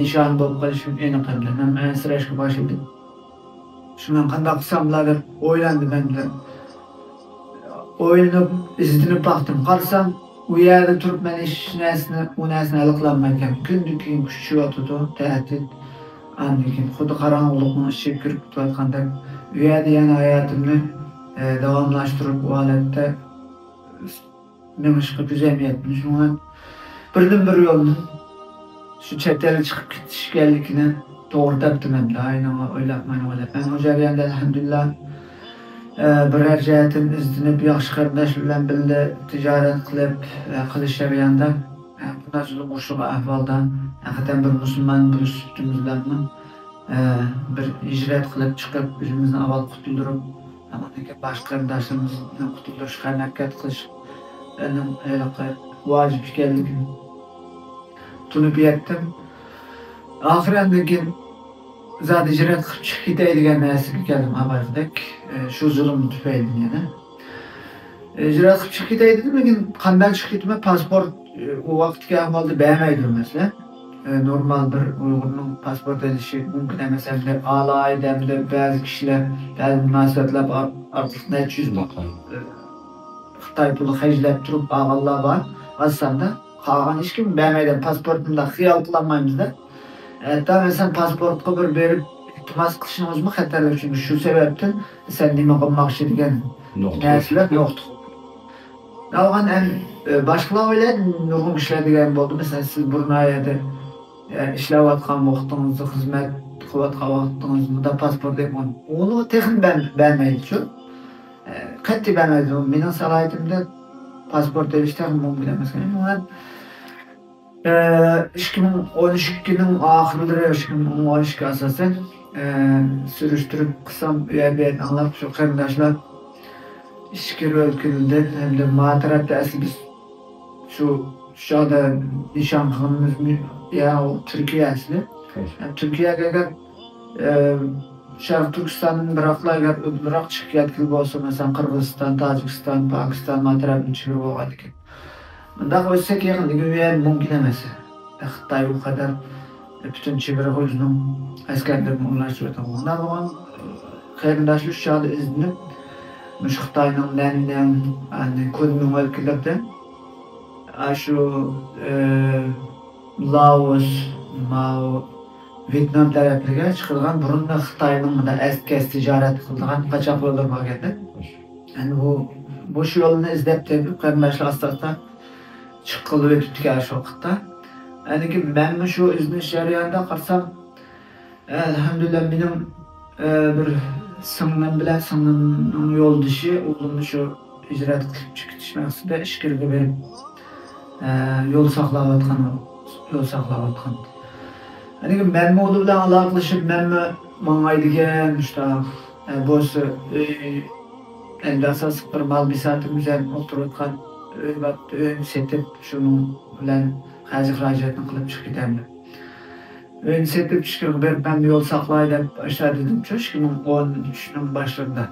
نىشانى بولۇپ قېلىشىم ئېنىق ئەمدى. مەن ئەنسىرەشكە باشلىدىم. شۇ مەن قانداق قىلساملا دەپ ئويلاندىم ئەمدى. ئويلىنىپ، ئىزدىنىپ باقتىم. قارىسام، ئۇ يەردە تۇرۇپ مەن ھېچ نەرسىنى، ئۇ نەرسىنى ھەل قىلالمايدىكەنمەن. كۈندىن كۈن كۈچىيىۋاتىدۇ، تەھدىت. ئاندىن كېيىن خۇددى قاراڭغۇلۇقنىڭ ئىچىگە كىرىپ كېتىۋاتقاندەك، ئۇ يەردە يەنە ھاياتىمنى، ئە، داۋاملاشتۇرۇپ، ئۇ ھالەتتە مېڭىشقا كۆزۈم يەتمىدى. شۇڭا بىردىنبىر يولنىڭ شۇ چەت ئەلگە چىقىپ كېتىش ئىكەنلىكىنى توغرا تاپتىم ئەمدى. ئاينىڭغا ئويلاپ، ماينىڭغا ئويلاپ. مەن بۇ جەرياندا، ئەلھەمدۇلىللا، ئە، بىرەر جەھەتتىن ئىزدىنىپ، ياخشى قېرىنداشلار بىلەن بىللە تىجارەت قىلىپ، ئە، قىلىش جەريانىدا، ئە، بۇنداق زۇلۇم ئۇرۇشىدىغان ئەھۋالدا ھەقىقەتەن بىر مۇسۇلمان بولۇش سۈپىتىمىز بىلەنمۇ، ئە، بىر ھىجرەت قىلىپ چىقىپ، ئۆزىمىزنى ئاۋۋال قۇتۇلدۇرۇپ، ئاندىن كېيىن باشقا قېرىنداشلىرىمىزنى قۇتۇلدۇرۇشقا ھەرىكەت قىلىشنىڭ ھېلىقى ۋاجىپ ئىكەنلىكىنى تونۇپ يەتتىم. ئاخىرى ئاندىن كېيىن زادى ھىجرەت قىلىپ چىقىپ كېتەي دېگەن نەرسىگە كەلدىم، ئاۋۋالقىدەك، ئە، شۇ زۇلۇم تۈپەيلىدىن يەنە. ئە، ھىجرەت قىلىپ چىقىپ كېتەي دېدىم، لېكىن قانداق چىقىپ كېتىمەن، پاسپورت، ئە، ئۇ ۋاقىتتىكى ئەھۋالدا بەرمەيدۇ، مەسىلەن. ئە، نورمال بىر ئۇيغۇرنىڭ پاسپورت ئېلىشى مۇمكىن ئەمەس، ھەمدە ئالاھىدە، ھەمدە بەزى كىشىلەر، بەزى مۇناسىۋەتلەر ئار-، ئارقىلىق نەچچە يۈز، ئە، خىتاي پۇلى خەجلەپ تۇرۇپ ئالغانلار بار. ئاز ساندا، قالغان ھېچكىم بەرمەيدۇ. پاسپورت مۇنداق خىيال قىلالمايمىز-دە. ھەتتا مەسىلەن، پاسپورتقا بىر بېرىپ، ئىلتىماس قىلىشىڭىزمۇ خەتەرلىك، چۈنكى شۇ سەۋەبتىن سەن نېمە قىلماقچى دېگەن نەرسىلەر نۇقتا. قالغان ئەم، ئە، باشقىلار ئويلايدۇ، نۇرغۇن كىشىلەر دېگەن بولدى، مەسىلەن، سىز بۇرۇن ئايەردە، ئە، ئىشلەۋاتقان ۋاقتىڭىزدا، خىزمەت قىلىۋاتقان ۋاقتىڭىزدا پاسپورت دەيدىغان، ئۇنى تېخىمۇ بەر-، بەرمەيدىچۇ. ئە، قەتئىي بەرمەيدۇ. مېنىڭ سالاھىيىتىمدە پاسپورت ئېلىش تېخىمۇ مۇمكىن ئەمەس. مەن ئىككى مىڭ ئون ئىككىنىڭ ئاخىرلىرى، ئىككى مىڭ ئون ئىككى ئاساسەن، ئە، سۈرۈشتۈرۈپ قىلسام، ئۇ يەر بۇ يەردىن ئاڭلاپ، شۇ قېرىنداشلار ئىچكىرى ئۆلكىلىرىدىن ھەمدە ما تەرەپتە ئەسلى بىز شۇ، شۇ چاغدا نىشان قىلغىنىمىز يا ئۇ تۈركىيە ئەسلى. ھەم تۈركىيەگە ئەگەر، ئە، شەرقىي تۈركىستاندىن بىراقلا ئەگەر ئۇدۇلراق چىقىپ كەتكىلى بولسا، مەسىلەن، قىرغىزىستان، تاجىكىستان، پاكىستان ما تەرەپنىڭ چېگرا بولغانىكەن. مۇنداق ئۆتسەك يېقىندىكى ئۇ يەر مۇمكىن ئەمەس. خىتاي ئۇ قەدەر پۈتۈن چېگراغا ئۆزىنىڭ ئەسكەرلىرىنى ئورۇنلاشتۇرۇۋاتىدۇ. مۇنداق بولغان قېرىنداشلار شۇ چاغدا ئىزدىنىپ، مۇشۇ خىتاينىڭ نەننىڭ، يەنى كۇنمىڭ ئۆلكىلىرىدىن، ئاشۇ، ئە، لائوس، ماۋۇ ۋيېتنام تەرەپلىرىگە چىقىدىغان بۇرۇنلا خىتاينىڭ مۇنداق ئەسكەس تىجارەت قىلىدىغان قاچاق يوللىرى باركەن-دە. يەنى بۇ، بۇ شۇ يولنى ئىزدەپ تېپىپ، قېرىنداشلار ئاستا-ئاستا چىققىلى ئۆتۈپتىكەن شۇ ۋاقىتتا. ئەنىكى مەنمۇ شۇ ئىزدىنىش جەريانىدا قارىسام، ئەلھەمدۇلىللا، مېنىڭ، ئە، بىر سىڭلىم بىلەن سىڭلىمنىڭ يولدىشى ئوغلۇمنى شۇ ھىجرەت قىلىپ چىقىپ كېتىش مەقسىتىدە ئىچكىرىگە بېرىپ، ئە، يول ساقلاۋاتقان، يول ساقلاۋاتقان. ئەنىكى مەنمۇ ئۇنىڭ بىلەن ئالاقىلىشىپ، مەنمۇ ماڭاي دېگەن، مۇشۇنداق، ئە، بولسا ئۆي، ئەمدى ئاساسلىق بىر مال بىساتىمىز ھەم ئولتۇرۇۋاتقان ئۆي بار، ئۆينى سېتىپ، شۇنىڭ بىلەن خەرج-خىراجەتنى قىلىپ چىقىپ كېتەمدىم. ئۆينى سېتىپ، ئىچكىرىگە بېرىپ، مەن يول ساقلاي دەپ، ئاشۇنداق دېدىمچۇ، ئىككى مىڭ ئون ئۈچنىڭ باشلىرىدا.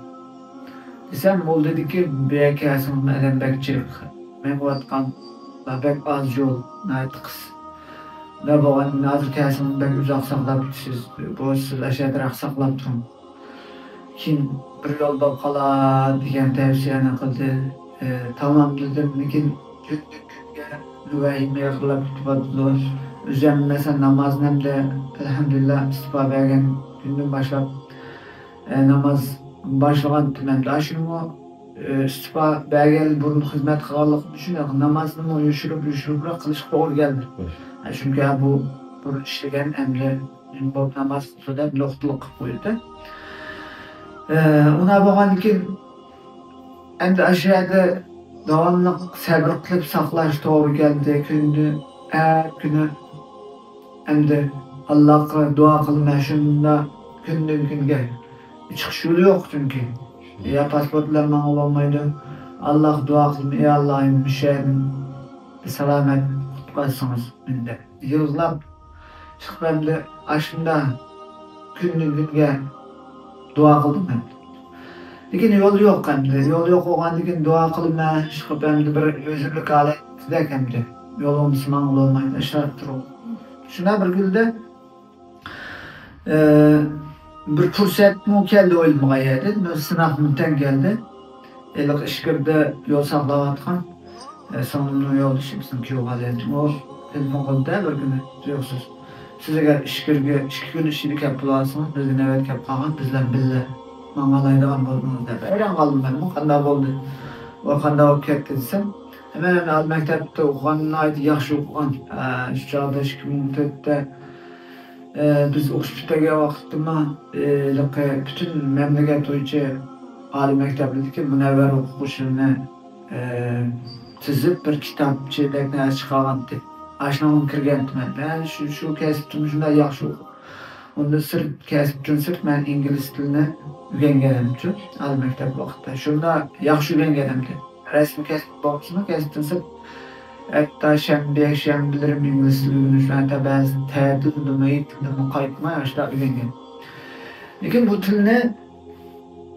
دېسەم، ئۇ دېدىكى، بۇ يەرگە كەلسىڭىز ئادەم بەك جىق، مېڭىۋاتقان بەك ئاز يول، ناھايىتى قىس. نە بولغان، ھازىر كەلسىڭىز بەك ئۇزاق ساقلاپ كېتىسىز، بۇ سىز ئاشۇ يەردىراق ساقلاپ تۇرۇڭ. كېيىن بىر يول بولۇپ قالار دېگەن تەۋسىيەنى قىلدى. ئى، تامام دېدىم، لېكىن كۈندىن كۈنگە ۋەھىمە يېقىنلاپ كېتىۋاتىدۇ. ئۆزۈم مەسىلەن نامازنى ئەمدى ئەلھەمدۇلىللا ئىستىپا بەرگەن كۈندىن باشلاپ، ئى، ناماز باشلىغانتىم ئەمدى. ئاشۇنىمۇ، ئى، ئىستىپا بەرگەن بۇرۇن خىزمەت قىلغانلىقىم ئۈچۈن نامازنىمۇ يوشۇرۇپ، يوشۇرۇپراق قىلىشقا توغرا كەلدى. چۈنكى بۇ بۇرۇن ئىشلىگەن ئەمدى نېمە بولۇپ ناماز قىلىدۇ دەپ نۇقتىلىق قىلىپ قويدى. ئى، ئۇنداق بولغاندىن كېيىن ئەمدى ئاشۇ يەردە داۋاملىق سەۋر قىلىپ ساقلاش توغرا كەلدى. كۈندە، ھەر كۈنى ئەمدى ئاللاغا دۇئا قىلىمەن، شۇنداق كۈندىن كۈنگە. چىقىش يولى يوق چۈنكى. يا پاسپورت بىلەن ماڭغىلى بولمايدۇ. ئاللاغا دۇئا قىلىمەن، ئى ئاللاھىم، مۇشۇ يەردىن سالامەت قۇتقۇزسىڭىز مېنى دەپ. يىغلاپ چىقىپ ئەمدى ئاشۇنداق كۈندىن كۈنگە دۇئا قىلدىم مەن. لېكىن يول يوق ئەمدى. يول يوق بولغاندىن كېيىن دۇئا قىلىمەن، چىقىپ ئەمدى بىر ئۆزۈملۈك ھالەتتىدەك ئەمدى. يول بولمىسا ماڭغىلى بولمايدۇ، ئىشلەپ تۇرۇپ. شۇنداق بىر كۈندە، ئى، بىر پۇرسەتمۇ كەلدى ئويلىمىغان يەردىن. بىر سىناق مۇنتەن كەلدى. ھېلىقى ئىچكىرىدە يول ساقلاۋاتقان، ئە، سىڭلىمنىڭ يولدىشى بىزنىڭ كۈيئوغلى. ئۇ تېلېفون قىلدى بىر كۈنى تۇيۇقسىز. سىز ئەگەر ئىچكىرىگە ئىككى كۈن ئىچىدە كەپ بولالىسىڭىز، بىزگە نۆۋەت كەپ قالغان، بىز بىلەن بىللە ماڭالايدىغان بولدىڭىز دەپ. ھەيران قالدىم مەنمۇ، قانداق بولدى؟ ئۇ قانداق بولۇپ كەتتى دېسەم، مەن ئەمدى ئالىي مەكتەپتە ئوقۇغان، ناھايىتى ياخشى ئوقۇغان. ئە، شۇ چاغدا ئىككى مىڭ تۆتتە، ئە، بىز ئوقۇش پۈتتۈرگەن ۋاقىتتىمۇ، ئە، ھېلىقى پۈتۈن مەملىكەت بويىچە ئالىي مەكتەپلەردىكى مۇنەۋۋەر ئوقۇغۇچىلىرىنى، ئە، تىزىپ، بىر كىتابچىدەك نەرسە چىقارغانتى. ئاشۇنىڭغا كىرگەنتىمەن. مەن شۇ، شۇ كەسىپتىمۇ شۇنداق ياخشى ئوقۇپ، ئۇندىن سىرت، كەسىپتىن سىرت مەن ئىنگلىز تىلىنى ئۆگەنگەنىمچۇ، ئالىي مەكتەپ ۋاقىتتا. شۇنداق ياخشى ئۆگەنگەنتىم. رەسمىي كەسىپ بولمىسىمۇ، كەسىپتىن سىرت ھەتتا شەنبە، يەكشەنبىلىرىم ئىنگلىز تىلى ئۆگىنىش بىلەن، ھەتتا بەزى تەتىلدىمۇ، ھېيتلىدىمۇ قايتماي ئاشۇنداق ئۆگەنگەن. لېكىن بۇ تىلنى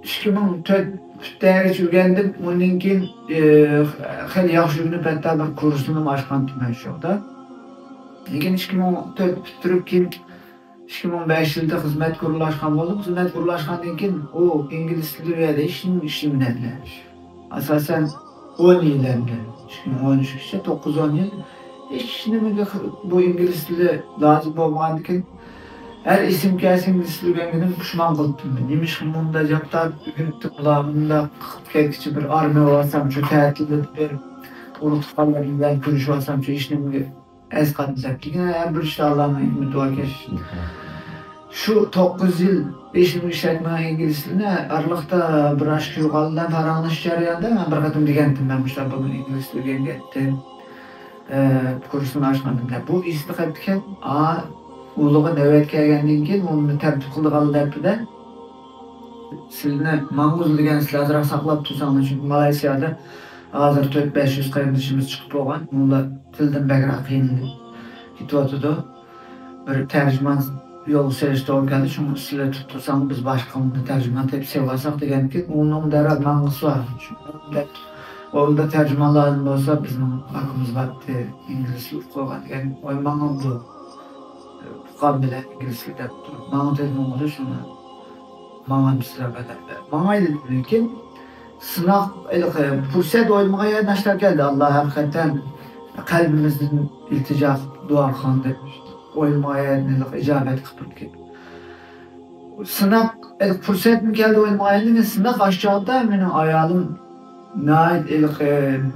ئىككى مىڭ تۆت پۈتتەرگىچە ئۆگەندىم. ئۇندىن كېيىن، ئى، خېلى ياخشى ئۆگىنىپ، ھەتتا بىر كۇرسنىمۇ ئاچقانتىم مەن شۇ چاغدا. لېكىن ئىككى مىڭ تۆت پۈتتۈرۈپ كېيىن ئىككى مىڭ بەش يىلدا خىزمەتكە ئورۇنلاشقان بولدۇم. خىزمەتكە ئورۇنلاشقاندىن كېيىن ئۇ ئىنگلىز تىلى بۇ يەردە ھېچنېمە ئىشلىمىدى. ئاساسەن ئون يىل ئەمدى. ئىككى مىڭ ئون ئۈچكىچە توققۇز ئون يىل ھېچنېمىگە بۇ ئىنگلىز تىلى لازىم بولمىغاندىكىن، ھەر ئېسىمگە كەلسە ئىنگلىز تىلى ئۆگەنگىنىم پۇشمان قىلىپتىم. نېمىشقا مۇنداق جاپتا ئۆگىنىپتىم ئۇلار، مۇنداق قىلىپ كەتكۈچە بىر ئارمىيە بارسامچۇ، تەتىلدە بىر ئۇرۇق تۇغقانلىرىم بىلەن كۆرۈشۈپ ئالسامچۇ، ھېچنېمىگە ئەسقاتمىسام. لېكىن ھەر بىر ئىشتا ئاللانىڭ ھېكمىتى باركەن. شۇ توققۇز يىل، بەش يىل ئىشلەتمىگەن ئىنگلىز تىلىنى ئارىلىقتا بىر ئاشقا يۇقىرىدا پاراڭلىشىش جەريانىدا مەن بىر قېتىم دېگەنتىم، مەن مۇشۇنداق بىر ئىنگلىز تىلى ئۆگەنگەنتىم. ئە، كۇرسنى ئاچقاندىن كېيىن بۇ ئېسىدە قېلىپتىكەن. ئا، ئۇلىغا نۆۋەت كەلگەندىن كېيىن ئۇنى تەرتىپ قىلىدىغانلار دەپتىدە، سىلىنى ماڭغۇزىدىكەن، سىلەر ئازراق ساقلاپ تۇرساڭلار، چۈنكى مالايسىيادا ھازىر تۆت بەش يۈز قېرىندىشىمىز چىقىپ بولغان، ئۇلار تىلدىن بەكرەك قىينىلىپ كېتىۋاتىدۇ. بىر تەرجىمان يولغا سېلىش توغرا كەلدى، شۇڭا سىلەر تۇتۇپ تۇرساڭلار، بىز باشقا تەرجىمان تېپىپ سېلىۋالساق دېگەنتى. ئۇنىڭ دەرھال ماڭغۇسى بار. شۇ دەپ، ئۇندا تەرجىمان لازىم بولسا، بىزنىڭ ئاكىمىز بارتتى، ئىنگلىز تىلى ئوقۇپ قويغان دېگەن، ۋاي ماڭامدۇ؟ ئۇققان بىلەن ئىنگلىز تىلى دەپ تۇرۇپ، ماڭا تېلېفون قىلدى، شۇڭا ماڭامسىز ئەبەدەن دەپ. ماڭاي دېدىم، لېكىن سىناق، ھېلىقى پۇرسەت ئويلىمىغان يەردىن ئاشتا كەلدى. ئاللا ھەقىقەتەن قەلبىمىزدىن ئىلتىجا قىلىپ دۇئا قىلغان دەپ ئويلىمىغان يەردىن ھېلىقى ئىجابەت قىلىپ تۇرىدىكەن. سىناق، ئېلىق پۇرسەتمۇ كەلدى ئويلىمىغان، سىناق ئاشۇ چاغدا مېنىڭ ئايالىم ناھايىتى ئېلىق،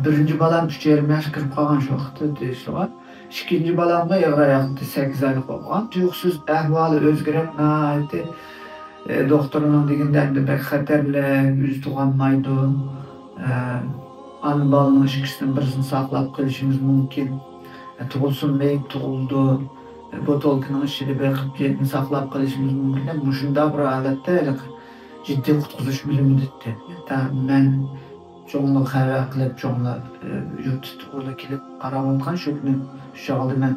بىرىنچى بالام ئۈچ يېرىم ياشقا كىرىپ قالغان شۇ ۋاقىتتا تېگىشلىغان. ئىككىنچى بالامغا ئېغىر ئاياقتا سەككىز ئايلىق بولغان. تۇيۇقسىز ئەھۋالى ئۆزگىرىپ، ناھايىتى، ئە، دوختۇرنىڭ دېگىنىدە ئەمدى بەك خەتەرلىك، ئۆزى تۇغالمايدۇ. ئە، ئانا بالىنىڭ ئىككىسىدىن بىرسىنى ساقلاپ قېلىشىمىز مۇمكىن. ئە، تۇغۇلسۇن مېيىپ تۇغۇلىدۇ. بوتۇلكىنىڭ ئىچىدە بېقىپ، يەنە ساقلاپ قېلىشىمىز مۇمكىن دەپ، مۇشۇنداق بىر ھالەتتە ھېلىقى جىددىي قۇتقۇزۇش بۆلۈمىدە ئىدى. ھەتتا مەن چوڭلارغا خەۋەر قىلىپ، چوڭلار، ئە، يۇرتتا ئۇلار كېلىپ قاراۋاتقان شۇ كۈنى، شۇ چاغدا مەن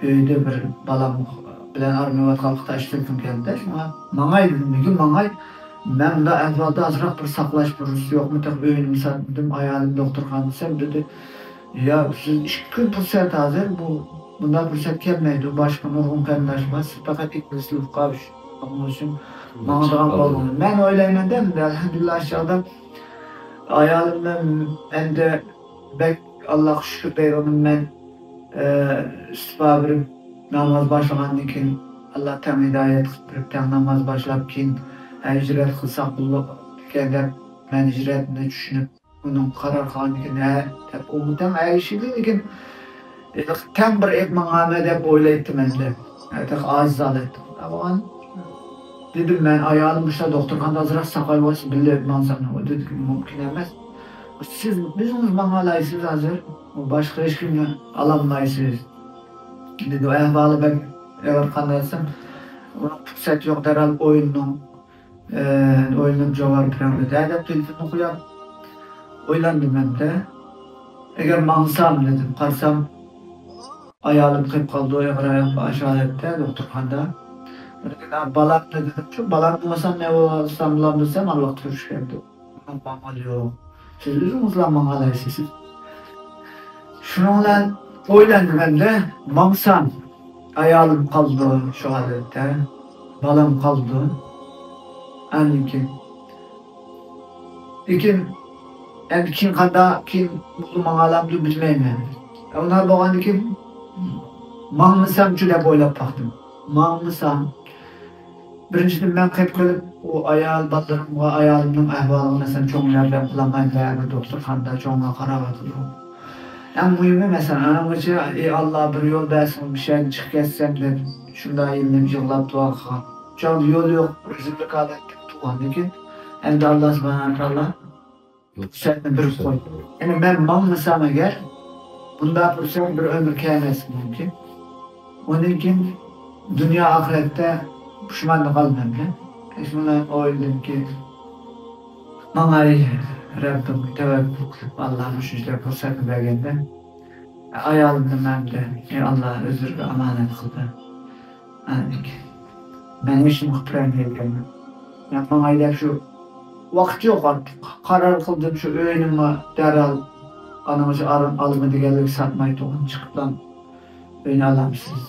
ئۆيدە بىر بالام بىلەن ئارمىيەۋاتقانلىقتا ئاشۇ تېلېفون كەلدى. شۇڭا ماڭاي دېدىم، نېمىگە ماڭاي؟ مەن مۇنداق ئەھۋالدا ئازراق بىر ساقلاش پۇرسىتى يوقمۇ؟ تېخى ئۆينىمۇ ساتمىدىم، ئايالىم دوختۇرخانىدا دېسەم، دېدى، يا، سىز ئىككى كۈن پۇرسەت ھازىر، بۇ، بۇنداق پۇرسەت كەلمەيدۇ، باشقا نۇرغۇن قېرىنداشلار بار، سىز پەقەت ئىنگلىز تىلى ئوقۇپ، شۇنىڭ ئۈچۈن ماڭىدىغان بولدىڭىز. مەن ئويلايمەن-دە، ئەمدى ئەلھەمدۇلىللا، شۇ چاغدا ئايالىم بىلەن ئەمدى بەك ئاللاغا شۈكۈر دەيدىغىنىم مەن، ئە، ئىستىپا بېرىپ ناماز باشلىغاندىن كېيىن، ئاللا تەڭ ھىدايەت قىلىپ بېرىپ، تەڭ ناماز باشلاپ، كېيىن، ھە، ھىجرەت قىلساق بولىدىكەن دەپ، مەن ھىجرەتنى چۈشىنىپ، ئۇنىڭ قارار قىلغاندىن كېيىن، ھە، دەپ، ئۇمۇ تەڭ ئەگىشىدى، لېكىن، تەڭ بىر ئېپ ماڭامەن دەپ ئويلايتتىم ئەمدى. ھە، تېخى ئاجىز ھالەتتە. دېدىم مەن، ئايالىم مۇشۇ دوختۇرخانىدا ئازراق ساقايۋالسا، بىللە ئېپ ماڭسام. ئۇ دېدىكى، مۇمكىن ئەمەس. سىز ئۆزىڭىز ماڭالايسىز ھازىر. باشقا ھېچكىمنى ئالالمايسىز. دېدى، ئەھۋالى بەك ئېغىر قانداق دېسەم، ئۇنىڭ پۇرسەت يوق، دەرھال ئويلىنىڭ. ئە، ئويلىنىپ جاۋاب بېرىڭ دېدى. ھە دەپ تېلېفوننى قويۇپ ئويلاندىم ئەمدى. ئەگەر ماڭسام دېدىم، قارىسام ئايالىم قېلىپ قالىدۇ، ئېغىر ئاياق ئاشۇ ھالەتتە دوختۇرخانىدا. بالامنى دېدىم، شۇ بالامنى بولمىسام نە بولسام بولامدۇ دېسەم، ئارىلىق تۇرۇش كەلدى. ماڭغان يوق. سىز ئۆزىڭىزلا ماڭالايسىز. شۇنىڭ بىلەن ئويلاندىم ئەمدى، ماڭسام، ئايالىم قالىدۇ شۇ ھالەتتە، بالام قالىدۇ. ئاندىن كېيىن، لېكىن، ئەمدى كېيىن قانداق، كېيىن بولدى ماڭالامدۇ بىلمەيمەن. ئۇنداق بولغاندىن كېيىن، ماڭمىسامچۇ دەپ ئويلاپ باقتىم. ماڭمىسام، بىرىنچىدىن، مەن قېيىپ قېلىپ، ئۇ ئايال، بالىلىرىمغا، ئايالىمنىڭ ئەھۋالىغا، مەسىلەن، چوڭ ياردەم قىلالمايمەن، بەرىبىر دوختۇرخانىدا چوڭلار قاراۋاتىدۇ. ئەڭ مۇھىمى، مەسىلەن، ئانامغىچە، ئى ئاللا، بىر يول بەرسىڭ، مۇشۇ يەردىن چىقىپ كەتسەم دەپ، شۇنداق يىللىنىپ يىغلاپ دۇئا قىلغان. چاغدا يول يوق، رەزىللىك ھالەتتە تۇرغاندىن كېيىن، ئەمدى ئاللا سۇبھانەھۇ ۋە تائالا پۇرسەتنى بېرىپ قويدى. يەنى مەن ماڭمىسام ئەگەر، بۇنداق پۇرسەت بىر ئۆمۈر كەلمەسلىكى مۇمكىن. ئۇنىڭ كېيىن دۇنيا ئاخىرەتتە پۇشمانلىق ئالىمەن. شۇنى ئويلىدىمكى، ماڭاي رەببىمگە تەۋەككۈل قىلىپ، ئاللا مۇشۇنچىلىك پۇرسەتنى بەرگەندە، ئايالىمنى مەندە، ئەي ئاللا، ئۆزلىرىگە ئامانەت قىلدى. ئاندىكىن مەن ھېچنېمە قىلىپ بېرەلمەيدىكەنمەن. مەن ماڭاي دەپ شۇ ۋاقىت يوق ئارتۇق. قارار قىلدىم شۇ ئۆينىمۇ دەرھال ئانىڭ شۇ ئالىمى دېگەنلىك ساتماي تۇرغان چىقىپلا ئۆينى ئالامسىز؟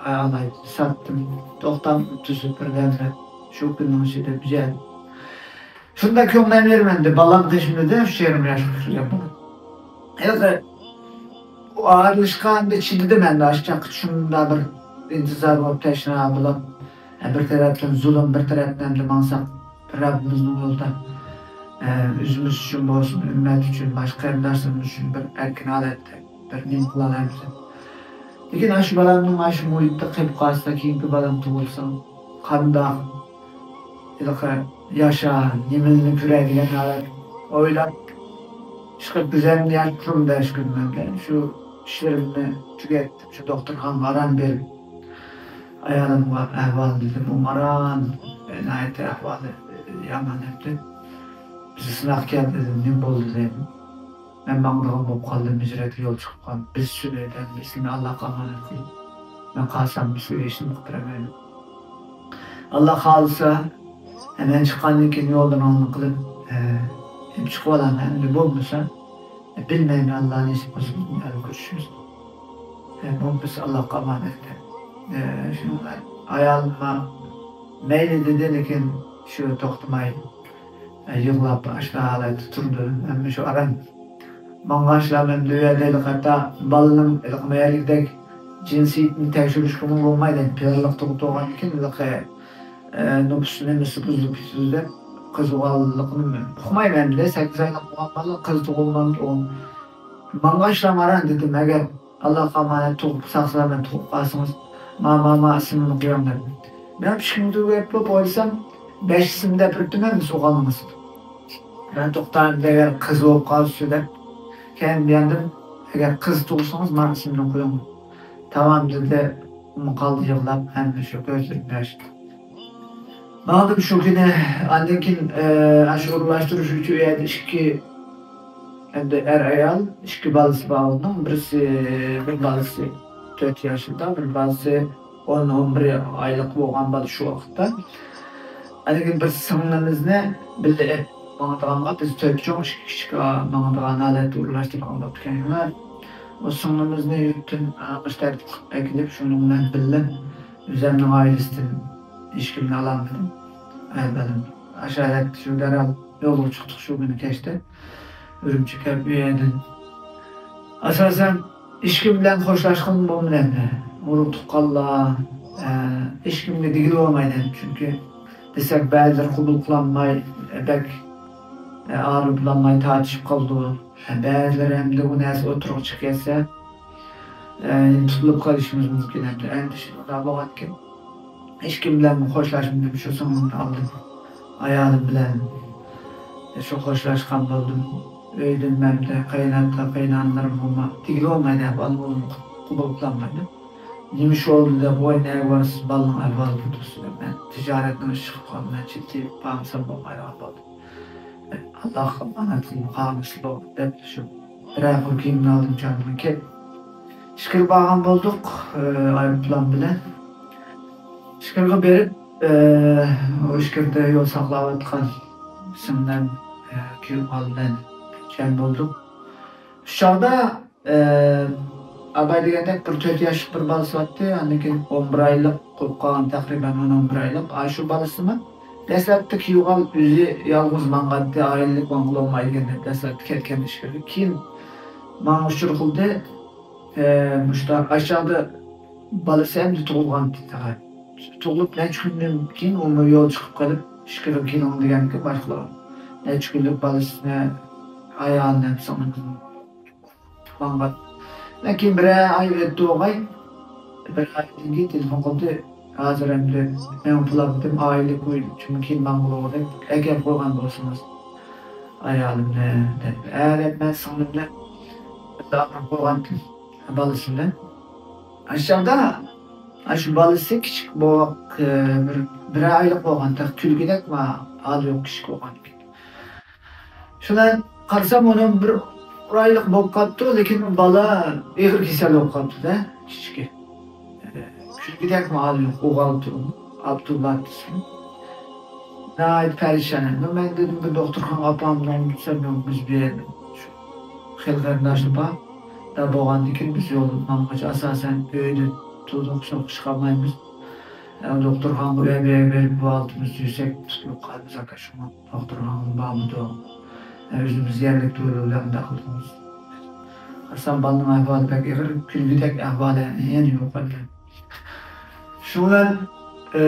ئالاي ساتتىم. توختام تۈزۈپ بىردەمدە شۇ كۈننىڭ ئىچىدە بىجەل شۇنداق كۆڭلەن بېرىمەن دە، بالام قېشىمدا دە، ئۈچ يېرىم ياشقا كىرگەن بالا. ھېلىقى ئۇ ئايرىلىشقاندا چىدىدىم ئەمدى، ئاشۇ چاغقىچە شۇنداق بىر ئىنتىزار بولۇپ، تەشنا بولۇپ، بىر تەرەپتىن زۇلۇم، بىر تەرەپتىن ئەمدى ماڭساق، رەببىمىزنىڭ يولىدا، ئۆزىمىز ئۈچۈن بولسۇن، ئۈممەت ئۈچۈن، باشقا قېرىنداشلىرىمىز ئۈچۈن بىر ئەركىن ھالەتتە بىر نېمە قىلالايمىز. لېكىن ئاشۇ بالامنىڭ ئاشۇ مۇھىتتا قېلىپ قالسا، كېيىنكى بالام تۇغۇلسا، قانداق ھېلىقى ياشا، نېمىلەرنى كۆرەي دېگەن ھالەت ئويلاپ، ئىشقىلىپ، كۆزۈمنى ياش تۇرۇم بەش كۈن مەندە. شۇ ئىشلىرىمنى تۈگەتتىم، شۇ دوختۇرخانىغا ئاران بېرىپ، ئايالىمغا ئەھۋالنى دېدىم، ئۇ ماران، ناھايىتى ئەھۋالى يامان ئەمدى. بىزگە سىناق كەلدى دېدىم، نېمە بولدى دېدىم. مەن ماڭىدىغان بولۇپ قالدىم، ھىجرەتكە يول چىقىپ قالدىم. بىز سۈرەيدە، بىز سېنى ئاللاغا ئامانەت قىلىپ، مەن قالسام، بىز ئۆي ئىشىنى قىلىپ بېرەمەن. ئاللا خالىسا، مەن چىققاندىن كېيىن يوللىرىڭنى قىلىپ، ئە، چىقىۋالامەن. ئەمدى بولمىسا، ئە، بىلمەيمەن، ئاللا نېسىپ قىلسۇن، يەنە كۆرۈشىمىز. ئە، بولمىسا، ئاللاغا ئامانەت. ئە، شۇنىڭ بىلەن ئايالىممۇ مەيلى دېدى، لېكىن شۇ توختىماي، ئە، يىغلاپ، ئاشۇنداق ھالەتتە تۇردى. ھەممە شۇ ئاران ماڭغاچلا مەن دۇنيادا ھېلىقى ھەتتا بالىنىڭ ھېلىقى مەيەرلىكتەك جىنسىيىتىنى تەكشۈرۈشكىمۇ بولمايدۇ. پىلانلىق تۇغۇپ تۇرغاندىكىن ھېلىقى، ئە، نوپۇس نېمىسى بۇزۇلۇپ كېتىدۇ دەپ، قىز تۇغقانلىقىنى ئۇقمايمەن ئەمدى. سەككىز ئايلىق بولغان بالا قىز تۇغۇلغان، ئۇ ماڭغاچلا ماران دېدىم، ئەگەر ئاللاغا ئامانەت تۇغۇپ، ساق-سالامەت تۇغۇپ قالسىڭىز، ما، ما، ما ئىسمىمنى قويۇڭ دېدىم. مەن ئىككى كۈن تۈگەپ بولۇپ ئويلىسام، بەش ئىسىم دەپ بېرىپتىمەن، سوغانىڭىز. مەن توختاپ، ئەگەر قىز بولۇپ قالسا دەپ، كەينىدىن ئەگەر قىز تۇغسىڭىز، مانا ئىسمىنى قويۇڭ. تامام دېدى، ئۇمۇ قالدى يىغلاپ، ھەممە شۇ كۆزلىرىم ياش. ماڭدىم شۇ كۈنى، ئاندىن كېيىن، ئە، ئاشۇ ئورۇنلاشتۇرۇش ئۈچۈن ئۇ يەردە ئىككى، ئەمدى ئەر ئايال، ئىككى بالىسى بار ئۇنىڭ. بىرسى، بىر بالىسى تۆت ياشىدا، بىر بالىسى ئون، ئون بىر ئايلىق بولغان بالا شۇ ۋاقىتتا. ھېلىقى بىر سىڭلىمىزنى بىللە ئېلىپ ماڭىدىغانغا، بىز تۆت چوڭ، ئىككى كىچىك، ئا، ماڭىدىغان ھالەتتە ئورۇنلاشتۇرغان بوپتىكەن. ئۇ سىڭلىمىزنى يۇرتتىن، ئا، مۇشۇ تەرەپكە ئەكېلىپ، شۇنىڭ بىلەن بىللە ئۆزۈمنىڭ ئائىلىسىدىن ھېچكىمنى ئالالمىدىم. ئەي بالام، ئاشۇ ھالەتتە شۇ دەرھال يولغا چىقتۇق شۇ كۈنى كەچتە. ئۈرۈمچىگە كەپ ئۇ يەردىن ئاساسەن ھېچكىم بىلەن خوشلاشقىلى بولمىدى ئەمدى. ئۇرۇق تۇغقانلار، ئە، ھېچكىمگە دېگىلى بولمايدۇ ئەمدى. چۈنكى دېسەك بەزىلىرى قوبۇل قىلالماي، بەك، ئە، ئاغرىپ بولالماي تارتىشىپ قالىدۇ. ئە، بەزىلىرى ئەمدى ئۇ نەرسە ئوتتۇرىغا چىقىپ كەتسە، ئە، تۇتۇلۇپ قېلىشىمىز مۇمكىن ئەمدى. ئەندىشە شۇنداق بولغانىكەن. ھېچكىم بىلەن خوشلاشمىدىم، شۇ سىڭلىمنى ئالدىم. ئايالىم بىلەن شۇ خوشلاشقان بولدۇم. ئۆيدىن مەندە قېيىنئاتا، قېيىنئانىلىرىمغىمۇ دېگىلى بولمايدۇ، ئەھۋالىمنى قوبۇل قىلالمايدۇ. نېمە ئىش بولدى دەپ، ۋاي نەگە بارىسىز، بالىنىڭ ئەھۋالى بۇ تۇرسا دەپ، مەن تىجارەتنىڭ ئىشى چىقىپ قالدى، مەن چېتىپ بارمىسام بولمايدىغان بولدى. ئاللاغا ئامانەت قىلىڭ، قالغۇسى بولدى دەپ شۇ بىرەر خىل كىيىمنى ئالدىم، چاندىم كېلىپ ئىچكىرى بارغان بولدۇق، ئايروپىلان بىلەن. ئىچكىرىگە بېرىپ، ئۇ ئىچكىرىدە يول ساقلاۋاتقان سىڭلىم، كۈيئوغۇل بىلەن جەم بولدۇق. شۇ چاغدا، ئاباي دېگەندەك بىر تۆت ياشلىق بىر بالىسى بارتتى، ئاندىن كېيىن ئون بىر ئايلىق بولۇپ قالغان، تەقرىبەن ئون، ئون بىر ئايلىق. ئاشۇ بالىسىمۇ دەسلەپتە كۈيئوغۇل ئۆزى يالغۇز ماڭغانتى، ئائىلىلىك ماڭغىلى بولمايدىكەن دەپ دەسلەپتە كەتكەن ئىچكىرىگە. كېيىن ماڭا ئۇچۇر قىلدى. ئە، مۇشۇنداق، ئاشۇ چاغدا بالىسى ئەمدى تۇغۇلغان تېخى. تۇغۇلۇپ نەچچە كۈندىن كېيىن ئۇمۇ يول چىقىپ قېلىپ، ئىچكىرىگە كېلىڭ دېگەنكىن باشقىلار. نەچچە كۈنلۈك بالىسىنى، ئايالىنى، سىڭلىمىزنى ماڭغان. لېكىن بىرەر ئاي ئۆتتى ئوغاي. بىر ئايدىن كېيىن تېلېفون قىلدى. ھازىر ئەمدى مەن پۇلاپ دېدىم، ئائىلىلىك ئۆي ئۈچۈن كېيىن ماڭغىلى بولغۇدەك ئەكەپ قويغان بولسىڭىز ئايالىمنى دەپ. ھە دەپ مەن سىڭلىمنى ئاپىرىپ قويغانتىم. بالىسى بىلەن. ئاشۇ چاغدا، ئاشۇ بالىسى كىچىك بوۋاق، بىر، بىرەر ئايلىق بولغان، تېخى كۈلگۈدەك ھالى يوق، كىچىك بولغان. شۇنى قارىسام، ئۇنىڭ بىر ئايلىق بولۇپ قاپتۇ، لېكىن بالا ئېغىر كېسەل بولۇپ قاپتۇ-دە، كىچىكى. كۈلگۈدەك ھالى يوق، ئوغۇل ئابدۇللا ئىسمى. ناھايىتى پەرىشان ئەمدى. مەن دېدىم، بىر دوختۇرخانىغا ئاپارمىدىڭ دېسەم، يوق، بىز بۇ يەردە شۇ خېلى قېرىنداشلار بار. دا بولغاندىكىن بىز يول ماڭغۇچە ئاساسەن ئۆيدە تۇردۇق، سوقۇشقا ئالمايمىز. ئە، دوختۇرخانىغا ئۆيگە بېرىپ بۇ ئالتىمىز يۈرسەك تۇتۇلۇپ قالىمىز ئاكا، شۇڭا دوختۇرخانىغا بارمىدۇق. ئە، ئۆزىمىز يەرلىك دورا بىلەن مۇنداق قىلدۇق. قارىسام بالىنىڭ ئەھۋالى بەك ئېغىر، كۈلگۈدەك ئەھۋالى يەنە يوق ئىدى. شۇنىڭ بىلەن، ئە،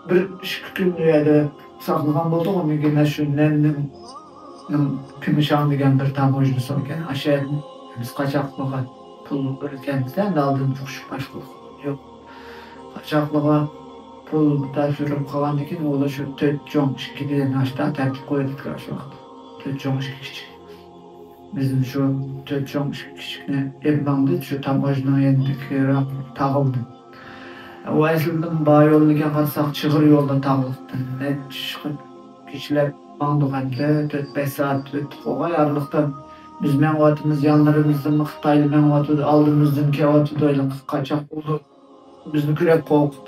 بىر ئىككى كۈن ئۇ يەردە ساقلىغان بولدۇق. ئۇنىڭ كېيىن شۇ نەننىڭ، نىڭ كۈمۈشاڭ دېگەن بىر تاموژنىسى باركەن. ئاشۇ يەردىن بىز قاچاقلارغا پۇل بېرىدىكەنمىز-دە، ئەمدى ئالدىن ئۇقۇشۇپ باشقىلىق يوق. قاچاقلارغا پۇل تاپشۇرۇپ قالغاندىن كېيىن، ئۇلار شۇ تۆت چوڭ ئىككى دېگەن ئاشتا تەرتىپ قويۇۋېتىپتىكەن شۇ ۋاقىتتا. تۆت چوڭ ئىككى كىچىك. بىزمۇ شۇ تۆت چوڭ ئىككى كىچىكنى ئېلىپ ماڭدى، شۇ تاموژنىنىڭ يېنىدىكىراق تاغىلدى. ئۇ ئەسلىدىن بار يولنى قارىساق، چىغىر يولدا تاغلىقتىن نەچچە ئىشقا كېچىلەپ ماڭدۇق ئەمدى، تۆت بەش سائەت ئۆتتۇق. ئوغاي ئارىلىقتا بىز مېڭىۋاتىمىز، يانلىرىمىزدىن خىتايلار مېڭىۋاتىدۇ، ئالدىمىزدىن كېلىۋاتىدۇ، ھېلىقى قاچاق ئۇلار بىزنى كۆرۈپ قورقۇپ،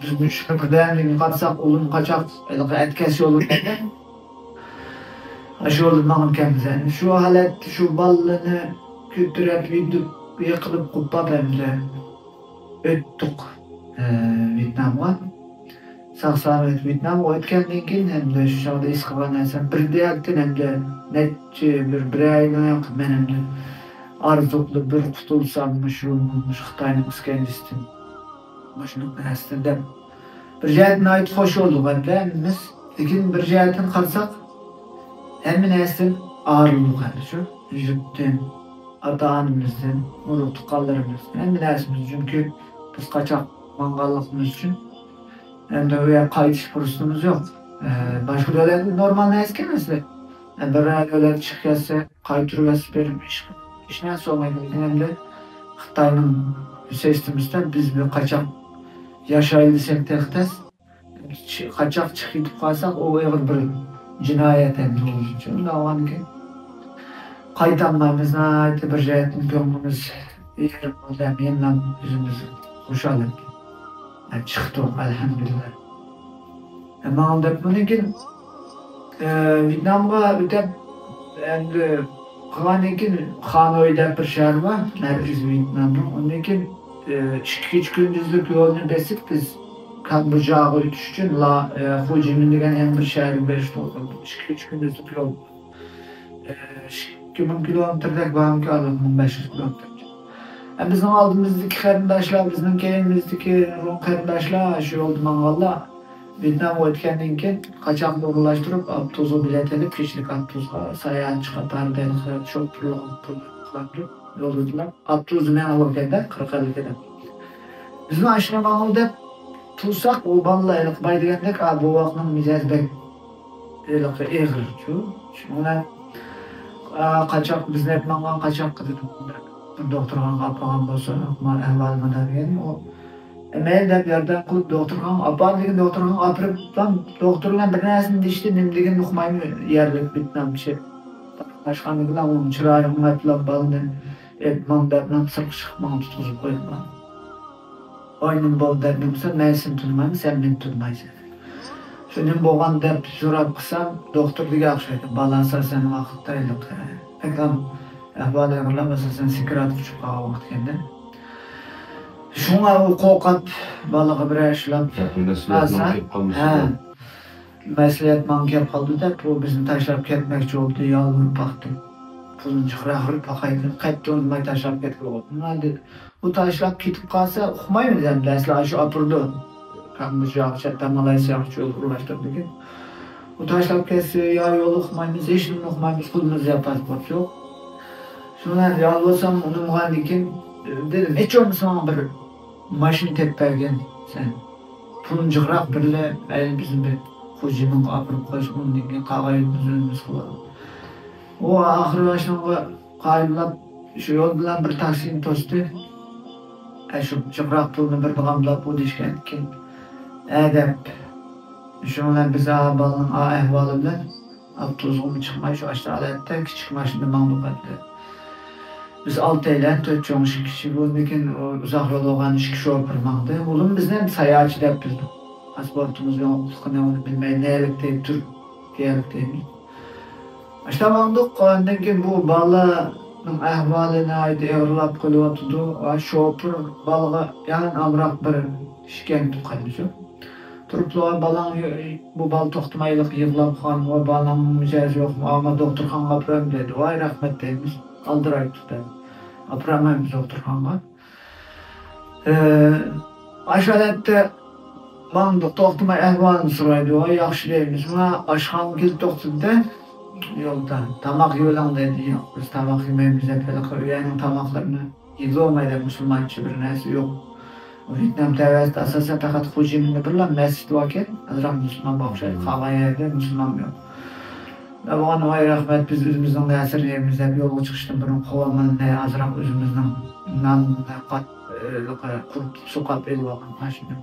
بىزمۇ شۇ بىردەمدىن قارىساق، ئۇلىمۇ قاچاق، ھېلىقى ئەتكەس يولى ئىكەن. ئاشۇ يولدا ماڭىدىكەنمىز. شۇ ھالەتتە شۇ بالىلارنى كۆتۈرۈپ، يۈدۈپ، يىقىلىپ، قوپاپ ئەمدى ئۆتتۇق، ئە، ۋيېتنامغا. ساق-سالامەت ۋيېتنامغا ئۆتكەندىن كېيىن، ئەمدى شۇ چاغدا ھېس قىلغان نەرسەم، بىردىن ئەمدى نەچچە بىر، بىر ئاينى مەن ئەمدى ئارزۇ قىلىپ بىر قۇتۇلسام مۇشۇ، مۇشۇ خىتاينىڭ ئىسكەنجىسىدىن، مۇشۇنىڭ نەرسىدىن دەپ، بىر جەھەتتىن ناھايىتى خۇش بولدۇق. ھەممىمىز، لېكىن بىر جەھەتتىن قارىساق، ھەممە نەرسىدىن ئايرىلدۇق ئەمدى شۇ يۇرتتىن، ئاتا-ئانىمىزدىن، ئۇرۇق-تۇغقانلىرىمىزدىن، ھەممە نەرسىمىز. چۈنكى بىز قاچاق ماڭغانلىقىمىز ئۈچۈن ئەمدى ئۇ يەرگە قايتىش پۇرسىتىمىز يوق. ئە، باشقا دۆلەت نورمال نەرسە ئىكەن ئەسلى. ئە، بىر دۆلەت چىقىپ كەتسە، قايتۇرۇۋەتسە بېرىپ ئىش، ئىش نەرسە بولمايدۇ. لېكىن ئەمدى خىتاينىڭ سىستېمىسىدا بىز بىر قاچاق ياشايلى دېسەك تېخى تەس. چى-، قاچاق چىقىپ كېتىپ قالساق، ئۇ ئېغىر بىر جىنايەت ئەمدى ئۇنىڭ ئۈچۈن. ئۇنداق بولغاندىكىن قايتالمايمىز، ناھايىتى بىر جەھەتتىن كۆڭلىمىز يېرىم بولدى، ھەم يەنىلا ئۆزىمىز خۇشال ئەمدى. ھە، چىقتۇق، ئەلھەمدۇلىللا. ھە، ماڭا دەپ، ئۇنىڭ كېيىن، ئە، ۋيېتنامغا ئۆتۈپ، ئەمدى قىلغاندىن كېيىن خانوي دەپ بىر شەھەر بار، مەركىزى ۋيېتنامنىڭ. ئۇندىن كېيىن، ئە، ئىككى كېچە كۈندۈزلۈك يولنى بېسىپ، بىز كامبودژاغا ئۆتۈش ئۈچۈن لا-، ئە، خۇجىمىن دېگەن يەنە بىر شەھەرگە بېرىش بولدى. ئىككى كۈندۈزلۈك يول. ئىككى مىڭ كىلومېتىردەك بارمىكىن، ئالىمنىڭ بەش يۈز كىلومېتىر. ھەم بىزنىڭ ئالدىمىزدىكى قېرىنداشلار، بىزنىڭ كەينىمىزدىكى نۇرغۇن قېرىنداشلار، شۇ يولدا ماڭغانلار ۋيېتنامغا ئۆتكەندىن كېيىن قاچاقنى ئورۇنلاشتۇرۇپ، ئاپتوبۇسقا بىلەت ئېلىپ، كېچىلىك ئاپتوبۇسقا ساياھەتچى قاتارىدا شوپۇرلۇق قىلىپ يوللىدىلار. ئاپتوبۇس مېڭىۋاتقاندا قىرىق ئەللىك ئادەم. بىزمۇ ئاشۇنى ماڭىمىز دەپ تۇرساق، ئۇ بالىلار ھېلىقى باي دېگەندەك، ئا، بوۋاقنىڭ مىجەزى بەك ھېلىقى ئېغىر شۇ. شۇنىڭ بىلەن، ئا، قاچاق، بىزنى ئېلىپ ماڭغان قاچاققا دېدىم، بىر دوختۇرخانىغا ئاپارغان بولسا، ما ئەھۋالى مانا دېگەن. ئۇ، مەيلى دەپ ياردەم قىلىپ دوختۇرخانىغا ئاپار دېگەن، دوختۇرخانىغا ئاپىرىپ، دوختۇر بىلەن بىر نەرسىنى دېيىشتى، نېمە دېگىنىنى ئۇقمايمەن، يەرلىك ۋيېتنامچە. ئاشۇندىن كېيىن ئۇنىڭ چىرايى ئوڭايتىلا بالىنى ئېلىپ ماڭ دەپ، مەن سىرتقا چىقىپ ماڭا تۇتقۇزۇپ قويدۇم. ئوينىم بولدى دەپ نېمە قىلسا، مەن سېنى تونۇمايمەن، سەن مېنى تونۇمايسەن. شۇ نېمە بولغان دەپ سوراپ قىلسام، دوختۇر دېگەن ئوخشايدۇ. بالا ئاساسەن ۋاقىتتا ھېلىقى بەكلا ئەھۋالى ئېغىرلاپ، ئاساسەن سەكراتقا چۈشۈپ قالغان ۋاقىت ئىكەندە. شۇڭا ئۇ قورقۇپ، بالىغا بىرەر ئىشلار قىلسا، ھە، مەسلىھەت ماڭا كەپ قالدى دەپ، ئۇ بىزنى تاشلاپ كەتمەكچى بولدى، يالۋۇرۇپ باقتى. پۇلنى جىقراق بېرىپ باقايلى، قەتئىي ئۇنىماي تاشلاپ كەتكىلى بولدى. ئۇ تاشلاپ كېتىپ قالسا، ئۇقمايمىز ئەمدى، ئەسلى ئاشۇ ئاپىرىدۇ. كامبودژاغىچە، مالايسىياغىچە يول ئۇرۇنلاشتۇردىكىن. ئۇ تاشلاپ كەتسە، يا يول ئۇقمايمىز، ھېچنېمىنى ئۇقمايمىز، قولىمىزدا يا پاسپورت يوق. شۇنى يالۋۇرسام، ئۇنىمىغاندىكىن، دېدىم، ھېچ بولمىسا ماڭا بىر ماشىنا تېپىپ بەرگىن سەن. پۇلنى جىقراق بېرىلە، مەيلى بىزنى بىر خوجىمىنغا ئاپىرىپ قويسا، ئۇندىن كېيىن قالغان يولىمىزنى ئۆزىمىز قىلىۋالىمىز. ئۇ ئاخىرى ماشىنىغا قايىللاپ، شۇ يول بىلەن بىر تاكسىنى توستى. ئە، شۇ جىقراق پۇلنى بېرىدىغان بولۇپ، ئۇ دېيىشكەنكىن، ئە دەپ. شۇنىڭ بىلەن بىز ئا بالىنىڭ ئا ئەھۋالى بىلەن ئاپتوبۇسقىمۇ چىقماي، شۇ ئاشتا ھالەتتە كىچىك ماشىنىدا ماڭدۇق ئەمدى. بىز ئالتەيلەن، تۆت چوڭ، ئىككى كىچىك، ئۇندىن كېيىن ئۇزاق يول بولغان ئىككى شوپۇر ماڭدى. ئۇلار بىزنى ساياھەتچى دەپ بىلدى. پاسپورتىمىز يوقلۇقىنى ئۇنى بىلمەي، نەلىك دەيدۇ، تۈركىيەلىك دەيمىز. ئاشتا ماڭدۇق، ئاندىن كېيىن بۇ بالىنىڭ ئەھۋالى ناھايىتى ئېغىرلاپ قېلىۋاتىدۇ. ۋە شوپۇر بالىغا يامان ئامراق بىر شىكەنت قىلىدۇ. تۇرۇپلا بالاڭ، بۇ بالا توختىمايلىق يىغلاپ قالغان، ۋە بالامنىڭ مىجەزى يوقمۇ، ئاما دوختۇرخانىغا ئاپىرىمەن دەيدۇ. ۋاي رەھمەت دەيمىز، ئالدىرايدۇ دەپ. ئاپىرالمايمىز دوختۇرخانىغا. ئاشۇ ھالەتتە ماڭدۇق، توختىماي ئەھۋالىنى سورايدۇ. ۋاي، ياخشى دەيمىز. مانا ئاشخانىغا كېلىپ توختىدى-دە، يولدا تاماق يېۋېلىڭ دەيدۇ. ياق، بىز تاماق يېمەيمىز دەپ، ھېلىقى ئۇ يەرنىڭ تاماقلىرىنى يېگىلى بولمايدۇ، مۇسۇلمانچە بىر نەرسە يوق. ۋيېتنام تەۋەسىدە ئاساسەن پەقەت خوجىمىندا بىرلا مەسچىت باركەن، ئازراق مۇسۇلمانغا ئوخشايدۇ، قالغان يەردە مۇسۇلمان يوق. مەن بولغان ۋاي رەھمەت، بىز ئۆزىمىزنىڭ نەرسىنى يەيمىز دەپ يولغا چىقىشتىن بۇرۇن قوۋۇرمىنى ئازراق ئۆزىمىزنىڭ نان قات-، قۇرۇتۇپ سۇقاپ ئېلىۋالغان ماشىنا.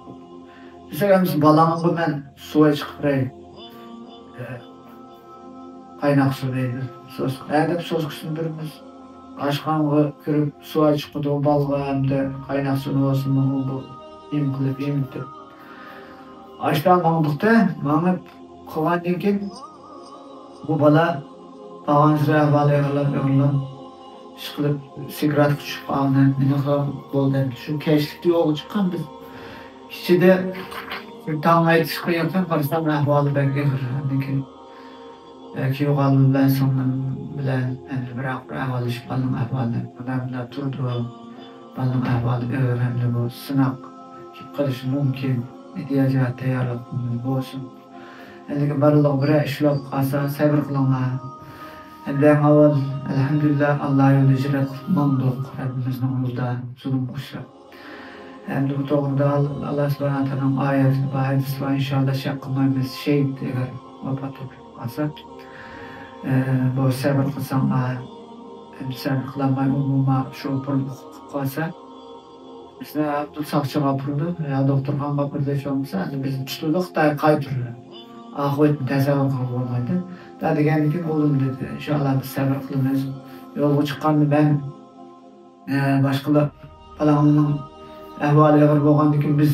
دېسەك، ئەمىسە بالاڭغا مەن سۇ چىقىپ بېرەي. قايناق سۇ دەيدۇ. سوسكا. ھە دەپ سوسكىسىنى بېرىمىز. ئاشخانىغا كىرىپ سۇ چىقىدۇ، بالىغا ھەمدە قايناق سۇنى بولسىمۇ بۇ نېمە قىلىپ يېمىدى. ئاشتا ماڭدۇقتا، ماڭىپ قالغاندىن كېيىن بۇ بالا بارغانسېرى ئەھۋالى ئېغىرلاپ، ئېغىرلاپ، ئىشقىلىپ سىگراتقا چۈشۈپ قالغان، مېنى بولدى. شۇ كەچلىكتە يولغا چىققان بىز. كېچىدە بىر تاڭ ئېتىشقا يېقىن قارىسام، ئەھۋالى بەك ئېغىر. ئاندىن كېيىن، ئە، كۈيئۆگە بىلەن سىڭلىم بىلەن ئەمدى بىراق بىر ئەھۋاللىشىپ، بالىنىڭ ئەھۋالىنى، مۇنداق مۇنداق تۇرىدۇ، بالىنىڭ ئەھۋالى ئېغىر، ئەمدى بۇ سىناق كېلىپ قېلىشى مۇمكىن، ئېھتىياجىغا تەييارلىق بولسۇن. ئەمدى بارلىقى بىرەر ئىشلاپ قالسا، سەۋر قىلىڭلار. ئەمدى ئەڭ ئاۋۋال، ئەلھەمدۇلىللا، ئاللا يولىدا ھىجرەت قىلىپ ماڭدۇق، رەببىمىزنىڭ يولىدا زۇلۇمغا ئۇچراپ. ئەمدى بۇ توغرىدا ئاللا سۇبھانەھۇ ۋە تائالانىڭ ئايەتى بار، ھەدىسى بار، ئىنشائاللا شەك قىلمايمىز، شېھىت ئەگەر ۋاپات بولۇپ قالسا، ئە، بۇ سەۋر قىلساڭلار، ئەمدى سەۋر قىلالماي ئومۇمەن شوپۇر قىلىپ قالسا، بىزنى ئابدۇل ساقچىغا ئاپىرىدۇ يا دوختۇرخانىغا ئاپىرىدۇ، ھېچ بولمىسا ئەمدى بىزنى تۇتىدۇ، خىتايغا قايتۇرىدۇ. ئاقىۋەتنى تەسەۋۋۇر قىلغىلى بولمايدۇ. دا دېگەندىكىن ئۇ دېدى، ئىنشائاللا بىز سەۋر قىلىمىز، يولغا چىققاندا مەن ئە، باشقىلار پالاڭنىڭ ئەھۋالى ئېغىر بولغاندىكىن بىز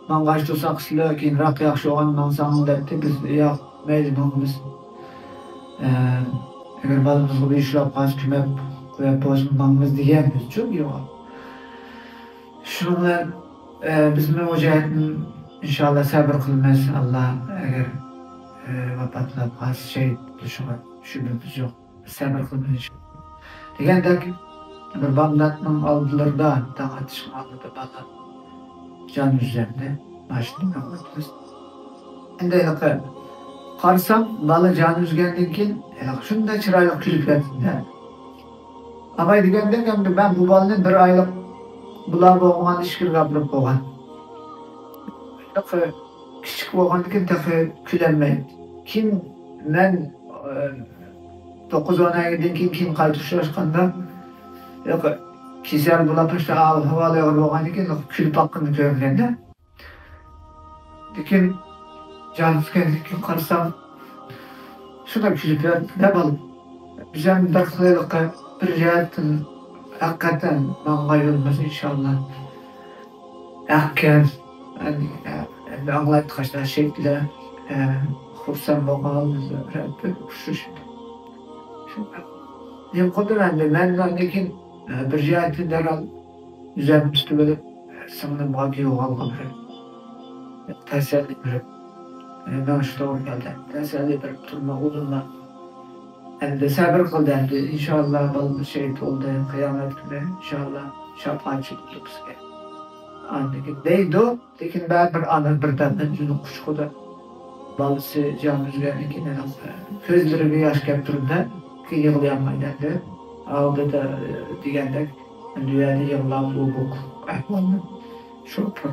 ماڭغاچ تۇرساق سىلەر كېيىنراق ياخشى بولغان ماڭساڭ دەپتۇ. بىز ياق، مەيلى ماڭىمىز. ئە، ئەگەر بالىمىزغا بىر ئىش بولۇپ قالسا كۆمەپ قويۇپ بولسىمۇ ماڭىمىز دېگەنمىزچۇ يوق. شۇنىڭ بىلەن، ئە، بىزمۇ ئۇ جەھەتتىن ئىنشائاللا سەۋر قىلىمىز. ئاللا ئەگەر، ئە، ۋاپاتلاپ قالسا شېھىت بولۇشىغا شۈبھىمىز يوق. سەۋر قىلىمىز. دېگەندەك، بىر بامداتنىڭ ئالدىلىرىدا، تاڭ ئاتىشنىڭ ئالدىدا بالا جان ئۈزەمدى. ماشىنىدا ماڭىۋاتىمىز. ئەمدى ھېلىقى قارىسام، بالا جان ئۈزگەندىن كېيىن، ھېلىقى شۇنداق چىرايلىق كۈلۈپ ياتىدۇ. ئاۋاي دېگەندەك، ئەمدى مەن بۇ بالىنى بىر ئايلىق بۇلار بولمىغان ئىچكىرىگە ئاپىرىپ قويغان. ھېلىقى كىچىك بولغاندىكىن تېخى كۈلەلمەيتتى. كېيىن مەن، ئە، توققۇز ئون ئايدىن كېيىن، كېيىن قايتا ئۇچراشقاندا، ياق، كېسەل بولۇپ، ئىشتە ئاھۋالى ئېغىر بولغاندىن كېيىن كۈلۈپ باققىنىنى كۆرگەندە، لېكىن جان ئۈزگەندىن كېيىن قارىسام، شۇنداق كۈلۈپ يۈرەتتى-دە بالام. بىز ھەم بىر خىللىقى بىر جەھەتتىن ھەقىقەتەن ماڭغان يولىمىز ئىنشاللا ھەقكەن. ئەمدى، ئەمدى ئاڭلايدىغان شەكلى، ئە، خۇرسەن بولغان، رەببى ئۇچرىشىپ. شۇنداق. نېمە قىلدىم ئەمدى؟ مەن ئاندىن كېيىن، ئە، بىر جەھەتتىن دەرھال ئۆزۈمنى تۇتۇۋېلىپ، سىڭلىمغا يوغالغا بېرىپ، تەسەللى بېرىپ، ئە، مېڭىش توغرا كەلدى. تەسەللى بېرىپ تۇرما، ئۇلىما. ئەمدى سەۋر قىلدى ئەمدى. ئىنشاللا بالىمىز شېھىت بولدى. قىيامەت كۈنى ئىنشاللا شاپائەتچى بولدى بىزگە. ئاندىن كېيىن دەيدۇ. لېكىن بەرىبىر ئانا بىردەمدىن ئۆزىنىڭ قۇچىقىدا بالىسى جان ئۈزگەندىن كېيىن كۆزلىرىگە ياش كەپ تۇرۇپ يىغلىيالمايدۇ ئەمدى. ئالدىدا دېگەندەك ئەمدى يەردە يىغلاپ، ئۇ بۇ ئەھۋالنى شۇ بىر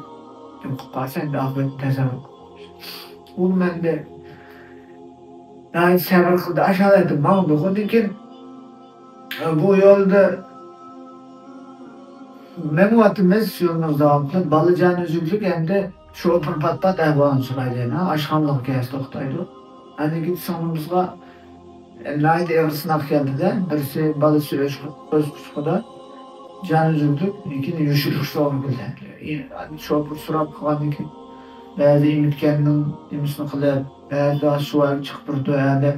نېمە قىلىپ قالسا ئەمدى ئاقىۋەتنى تەسەۋۋۇر قىلىپ قويىسىز. ئۇ مەندە ناھايىتى سەۋر قىلدى، ئاشۇ ھالەتتە ماڭدۇق. ئۇندىن كېيىن بۇ يولدا مېڭىۋاتىمىز، يولىمىز داۋاملىق. بالا جان ئۈزۈكلۈك ئەمدى شوپۇر پات-پات ئەھۋالىنى سورايدۇ يەنە. ئاشخانىلارغا كەلسە توختايدۇ. ئاندىن كېيىن سىڭلىمىزغا ناھايىتى ئېغىر سىناق كەلدى-دە. بىرسى بالىسى ئۆز، ئۆز قۇچىقىدا جان ئۈزۈكلۈك، لېكىن يوشۇرۇش توغرا كەلدى. شوپۇر سوراپ قىلغاندىن كېيىن بەزى ئېمىتكەننىڭ نېمىسىنى قىلىپ، بەزىدە سۇ ئەگىپ چىقىپ تۇرىدۇ، ھە دەپ،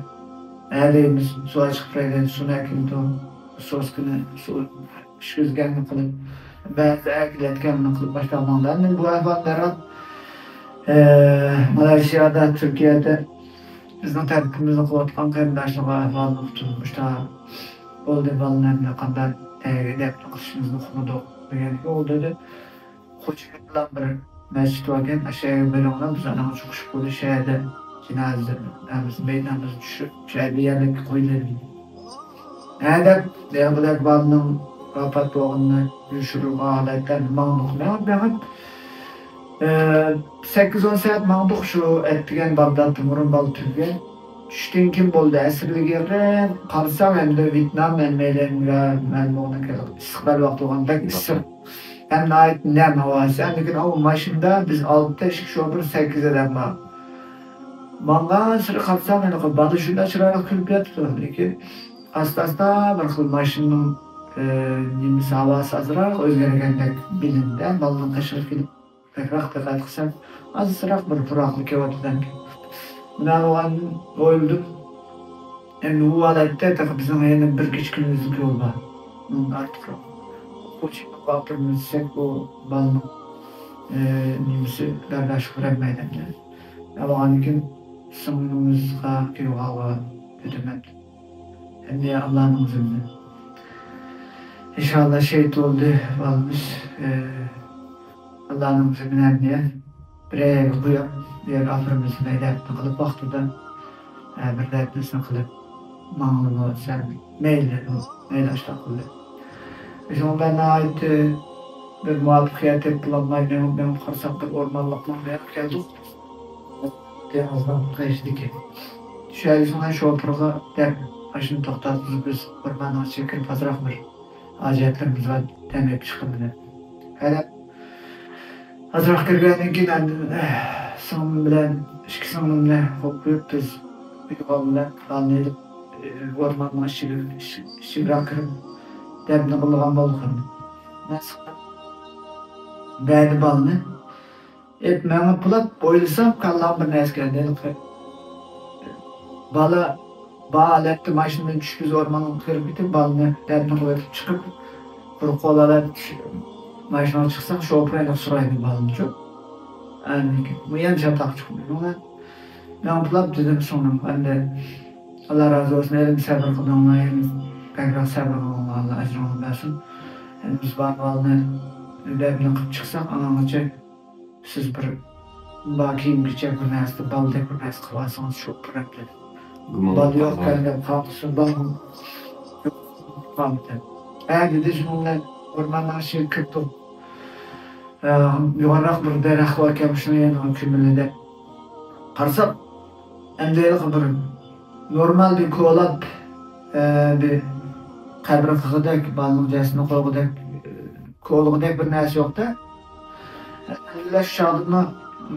ھە دەيمىز، سۇ ئەگىپ چىقىپ تۇراي دەيدۇ، سۇنى ئەكېلىدۇ، سوسكىنى، سۇ پىشكۈزگەننى قىلىپ، بەزىدە ئەگىلەتكەننى قىلىپ باشلاپ ماڭدى. ئەمدى بۇ ئەھۋال دەرھال، ئە، مالايشىيادا، تۈركىيەدە بىزنىڭ تەركىبىمىزدە قىلىۋاتقان قېرىنداشلارغا ئەھۋالنى ئۇقتۇرۇپ، مۇشتا بولدى، بالىنى ئەمدى قانداق دەپنە قىلىشىمىزنى ئۇقمىدۇق دېگەندىكىن، ئۇ دېدى، خوجىمىت بىلەن بىر مەسچىت باركەن، ئاشۇ يەرگە بېرىڭلار، بىز ئانىڭغا چىقىشىپ بولدى، شۇ يەردە جىنازا نامىزى، مەيىت نامىزى چۈشۈرۈپ، شۇ يەردە يەرلىككە قويۇلىدۇ. ھە دەپ، دېگەندەك بالىنىڭ ۋاپات بولغىنىنى يوشۇرۇن ھالەتتە ماڭدۇق. مېڭىپ، مېڭىپ، ئى، سەككىز ئون سائەت ماڭدۇق شۇ ئەتىگەن بامداتتىن بۇرۇن بالا تۈگىگەن. چۈشتىن كېيىن بولدى، ئەسىرلىككە يېقىن قارىسام، ئەمدى ۋيېتنام ھەممەيلەنگە مەن بولغان ئىسسىق بەلباغ بولغان بەك ئىسسىق. ھەم ناھايىتى نەم ھاۋاسى. لېكىن ئۇ ماشىنىدا بىز ئالتە ئىككى شوپۇر، سەككىز ئادەم بار. ماڭغانسېرى قارىسام، ھېلىقى بالا شۇنداق چىرايلىق كۈلۈپ ياتىدۇ. لېكىن ئاستا-ئاستا بىر خىل ماشىنىنىڭ، ئى، نېمىسى، ھاۋاسى ئازراق ئۆزگەرگەندەك بىلىندى. بالىنىڭ قېشىغا كېلىپ بەكرەك دىققەت قىلسام، ئازراق بىر پۇراقلىق كېلىۋاتىدىكەن. مۇنداق بولغاندىن ئويلىدىم، ئەمدى ئۇ ھالەتتە تېخى بىزنىڭ يەنە بىر كېچە كۈندۈزلۈك يول بار. ئۇنىڭ ئارتۇقراق. ئۇ چېكىپ قاپتۇرمىز دېسەك، ئۇ بالىنىڭ، ئى، نېمىسى بەرداشلىق بېرەلمەيدۇ ئەمدى. ئەۋالغاندىن كېيىن سىڭلىمىزغا، كۈيئوغۇلغا دېدىم ئەمدى. ئەمدى ئاللانىڭ ئىزنى بىلەن. ئىنشاللا شېھىت بولدى بالىمىز. ئى، ئاللانىڭ ئىزنى بىلەن ئەمدى بىرەر يەرگە قويۇپ، بۇ يەرگە ئاپىرىمىز دەپ دەپنى قىلىپ ۋاقتىدا، ئە، بىر دەپنىسىنى قىلىپ ماڭىمۇ دېسەم، مەيلى، مەيلى ئاشۇنداق قىلدى. شۇڭا مەن ناھايىتى بىر مۇۋەپپەقىيەت يارىتىپ بولالماي مېڭىپ، مېڭىپ قارىساق بىر ئورمانلىقنىڭ بۇ يەرگە كەلدۇق. دېڭىزنىڭ قېشىدىكى. شۇ يەرگە شۇڭا شوپۇرغا دەپ ماشىنا توختاتقۇزۇپ بىز ئورماننىڭ ئىچىگە كىرىپ ئازراق بىر ھاجەتلىرىمىز بار، دەم ئېلىپ چىققىلى دەپ. ھەدە ئازراق كىرگەندىن كېيىن ئاندىن، ئە، سىڭلىم بىلەن ئىككى سىڭلىمنى قويۇپ قويۇپ بىز ئۇيغان بىلەن بالىنى ئېلىپ، ئە، ئورماننىڭ ئىچىگە، ئىچ-، ئىچىگىراق كىرىپ دەپنى قىلغان بولدۇق ئەمدى. بەردى بالىنى. ئېپ مېڭىپ بولۇپ ئويلىسام، كاللامغا بىر نەرسە كەلدى. بالا بار ھالەتتە ماشىنىدىن چۈشۈپ بىز ئورمانغا كىرىپ كېتىپ، بالىنى دەپنى قىلىۋېتىپ چىقىپ، بىر قول ئالىپ ماشىنىغا چىقساق، شوپۇر ھېلىقى سورايدۇ بالىنىچۇ. ئاندىن كېيىن بۇ يەنە چاتاق چىقمىدى. مەن مېڭىپ بولۇپ دېدىم سىڭلىم، ئەمدى ئاللا رازى بولسۇن، ھېلىمۇ سەۋر قىلدىڭلار، ھېلىمۇ بەكرەك سەۋر قىلدىڭلار، ئاللا ئەجرىڭلارنى بەرسۇن. ئەمدى بىز بار بالىنى دەپنى قىلىپ چىقساق، ئاڭغىچە سىز بىر، بار كىيىم-كېچەك بىر نەرسە، بالىدەك بىر نەرسە قىلىۋالسىڭىز شوپۇر دېدى. گۇمانلىق بالا يوق قالغان. ئىكەن دەپ قالسۇن، بالا يوق قالدى. ھە دېدى، شۇنىڭ بىلەن ئورماننىڭ ئىچىگە كىردۇق. ئە، يوغانراق بىر دەرەخ باركەن، شۇنىڭ يېنىغا كۆمۈلدى دەپ قارىساق، ئەمدى ھېلىقى بىر نورمال بىر كولاپ، ئە، بىر قەبرە قىلغۇدەك، بالىنىڭ جەسىتىنى قويغۇدەك، ئە، كولىغۇدەك بىر نەرسە يوق-دە. ئەللەش چاغدىمۇ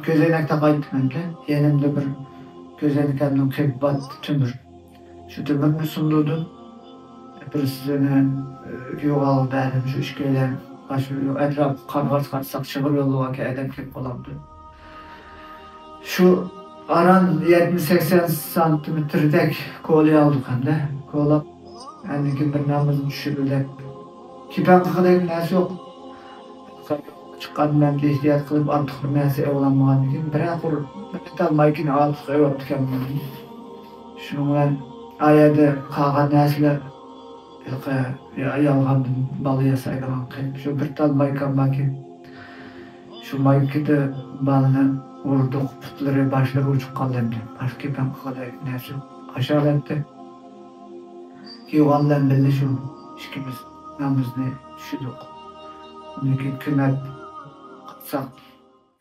كۆزەينەك تاقايتتىم ئەمدى. يېنىمدا بىر كۆزەينىكىمنىڭ قېپى بار تۆمۈر. شۇ تۆمۈرنى سۇندۇردۇم. بىرسىنى، ئە، يوغانغا بەردىم. شۇ ئىككىيلەن، ئاشۇ ئەتراپقا قارىغاچ قارىساق، شىغىر يوللىۋالغان ئادەم كېلىپ قالامدۇ. شۇ ئاران يەتمىش سەكسەن سانتىمېتىردەك كولا ئالدۇق ئەمدى. كولا ئاندىن كېيىن بىر نامىزنى چۈشۈرۈپ، كېپەن قىلغۇدەك نەرسە يوق. چىققاندا مەن ئېھتىيات قىلىپ ئارتۇق بىر نەرسە ئېلىۋالمىغاندىن كېيىن بىرەر قۇر مېتال مايكىنى ئارتۇق ئېلىۋاپتىكەنمەن. شۇنىڭ بىلەن ئا يەردە قالغان نەرسىلەر ھېلىقى يا-، يالغاندىن بالا ياسايدىغان قىلىپ، شۇ بىر تال مايكام باركەن. شۇ مايكىدا بالىنى ئۇردۇق، پۇتلىرى، باشلىرى ئۇچۇپ قالدى ئەمدى. باشقا كېپەن قىلغۇدەك نەرسە يوق. ئاشۇ ھالەتتە يوغان بىلەن بىللە شۇ ئىككىمىز نامىزنى چۈشۈردۇق. ئۇندىن كېيىن كۆمەپ قىلساق،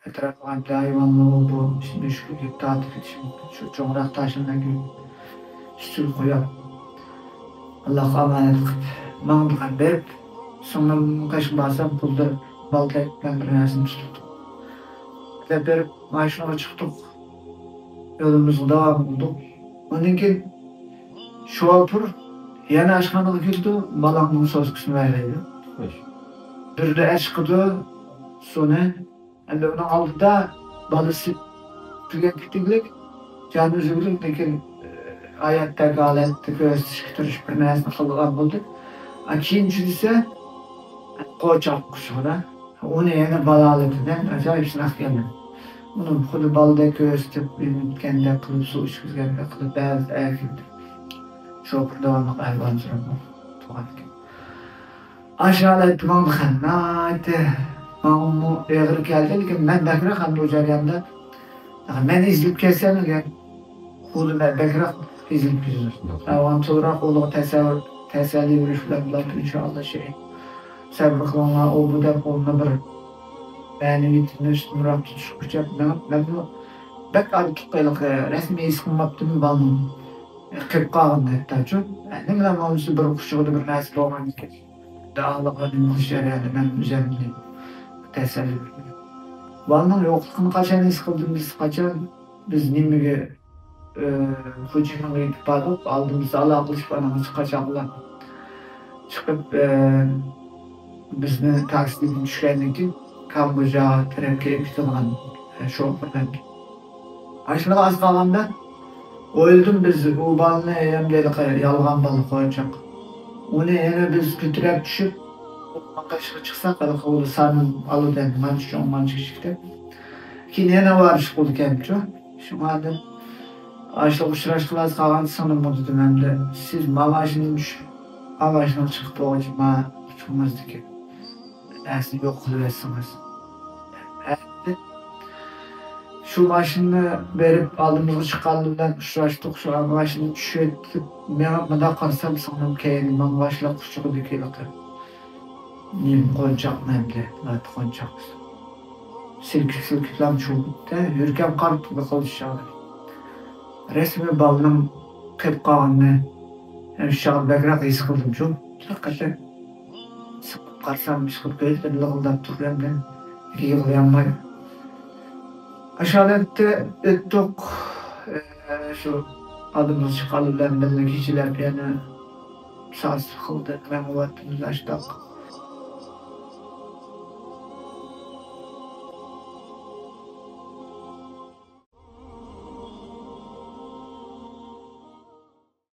ئەتراپقا ھايۋانلار بۇ ئىشنى شۇ يۈك تارتىپ كېتىشى مۇمكىن. شۇ چوڭراق تاشنى ئۈستىگە قويۇپ، ئاللاغا ئامانەت قىلىپ ماڭدۇق. بېرىپ سىڭلىمنىڭ قېشىغا بارسام، قولىدا بالدەك بىلەن بىر نەرسىنى تۇتۇپتۇ. دەپ بېرىپ ماشىنىغا چىقتۇق. يولىمىزغا داۋام قىلدۇق. ئۇندىن كېيىن شوپۇر يەنە ئاشخانىغا كىرىدۇ، بالاڭنىڭ سوسكىسىنى بەر دەيدۇ. خوش. بىردە ئەچىقىدۇ سۇنى. ئەمدى ئۇنىڭ ئالدىدا بالىسى تۈگەپ كېتىگلىك، جان ئۈزۈگلۈك، لېكىن، ئە، ھاياتتەك ھالەتتە كۆرسىتىشكە تىرىشىپ بىر نەرسىنى قىلىدىغان بولدى. ئا، كېيىنچى دېسە، قوچاق قۇشىغا، ئۇنى يەنە بالا ھالىتىدە ئاجايىپ سىناق كەلدى. ئۇنى خۇددى بالىدەك كۆرسىتىپ، ئېمىتكەندەك قىلىپ، سۇ ئىچكۈزگەندەك قىلىپ، بەزىدە ئەركىلىتىپ، شوپۇر داۋاملىق ئەھۋال سوراپ تۇرغانىكەن. ئاشۇ ھالەتتە ماڭدۇق ناھايىتى ماڭىمۇ ئېغىر كەلدى، لېكىن مەن بەكرەك ئەمدى ئۇ جەرياندا، مەن ئېزىلىپ كەتسەم دېگەن، ئۇ بەكرەك ئېزىلىپ كېتىدۇ. ئاۋام تولىراق ئۇلۇغ تەسەۋۋۇر، تەسەللى بېرىش بىلەن بولاتتى، ئىنشائاللا شېھىت. سەبرى قىلىڭلار، ئۇ بۇ دەپ ئۇنى بىر مەنىۋىيىتىنى ئۈستۈنرەك تۇتۇشقىچە مەن، مەنمۇ بەك ئاكتىپ ھېلىقى رەسمىي ھېس قىلماپتىمەن بالىنىڭ قېلىپ قالغىنىنى ھەتتاچۇ. نېمىلا بولمىسا بىر قۇچىقىدا بىر نەرسە بولغان ئىكەن. داغلىقلارنى قىلىش جەريانىدا مەن ئۆزەمنى تەسەللى بېرىمەن. بالىنىڭ يوقلۇقىنى قاچان ھېس قىلدىم دېسە، قاچان بىز نېمىگە، ئى، فۇجىنىڭغا يېتىپ باردۇق، ئالدىمىزدا ئالاقىلىشىپ ئانىڭىز قاچاقلار چىقىپ، ئى، بىزنى تاكسىدىن چۈشكەندىن كېيىن كامبودژا تەرەپكە ئېلىپ كېتىدىغان، ئى، شوپۇرلار. ئاشۇنىڭغا ئاز قالغاندا ئويلىدىم، بىز ئۇ بالىنى ئەمدى ھېلىقى يالغان بالا قويۇنچاق. ئۇنى يەنە بىز كۆتۈرۈپ چۈشۈپ، قېشىغا چىقساق، ھېلىقى ئۇ سان ئالىدۇ ئەمدى، مانچە چوڭ، مانچە كىچىك دەپ. كېيىن يەنە ۋارىشلىق بولىدىكەنچۇ. شۇڭا دەپ، ئاشۇ ئۇچراشقىلى ئاز قالغان سىڭلىمغا دېدىم ئەمدى، سىز ماڭا ئاشۇندىن چۈشۈپ، ماڭا ئاشۇندىن چىقىپ بولغۇچە ماڭا ئۇچۇڭىزدىكى نەرسىنى يوق قىلىۋەتسىڭىز. ئەمدى شۇ ماشىنىنى بېرىپ ئالدىمىزغا چىققانلىرى بىلەن ئۇچراشتۇق. شۇ ماشىنىدىن چۈشۈۋېتىپ، مېڭىپ مۇنداق قارىسام، سىڭلىم كەينىدىن ماڭا باشلاپ قۇچىقىدىكى ھېلىقى نېمە قونچاقنى ئەمدى، لاتا قونچاق. سىلكىپ-سىلكىپلا چۇۋۇپتۇ، يۈرىكىم قارا قىلدى شۇ چاغدا. رەسمىي بالىنىڭ قېلىپ قالغىنىنى ھەم شۇ چاغدا بەكرەك ھېس قىلدىمچۇ. ھەقىقەتەن سىقىپ قارىسام، ئىشقىلىپ كۆزلىرى لىغىلداپ تۇرۇپ ئەمدى يىغلىيالماي. ئاشۇ ھالەتتە ئۆتتۇق. ئە، شۇ ئالدىمىزغا چىققانلار بىلەن بىللە كېچىلەپ يەنە ساز قىلدى، مەڭگۈ ۋاتىمىز ئاشتاق.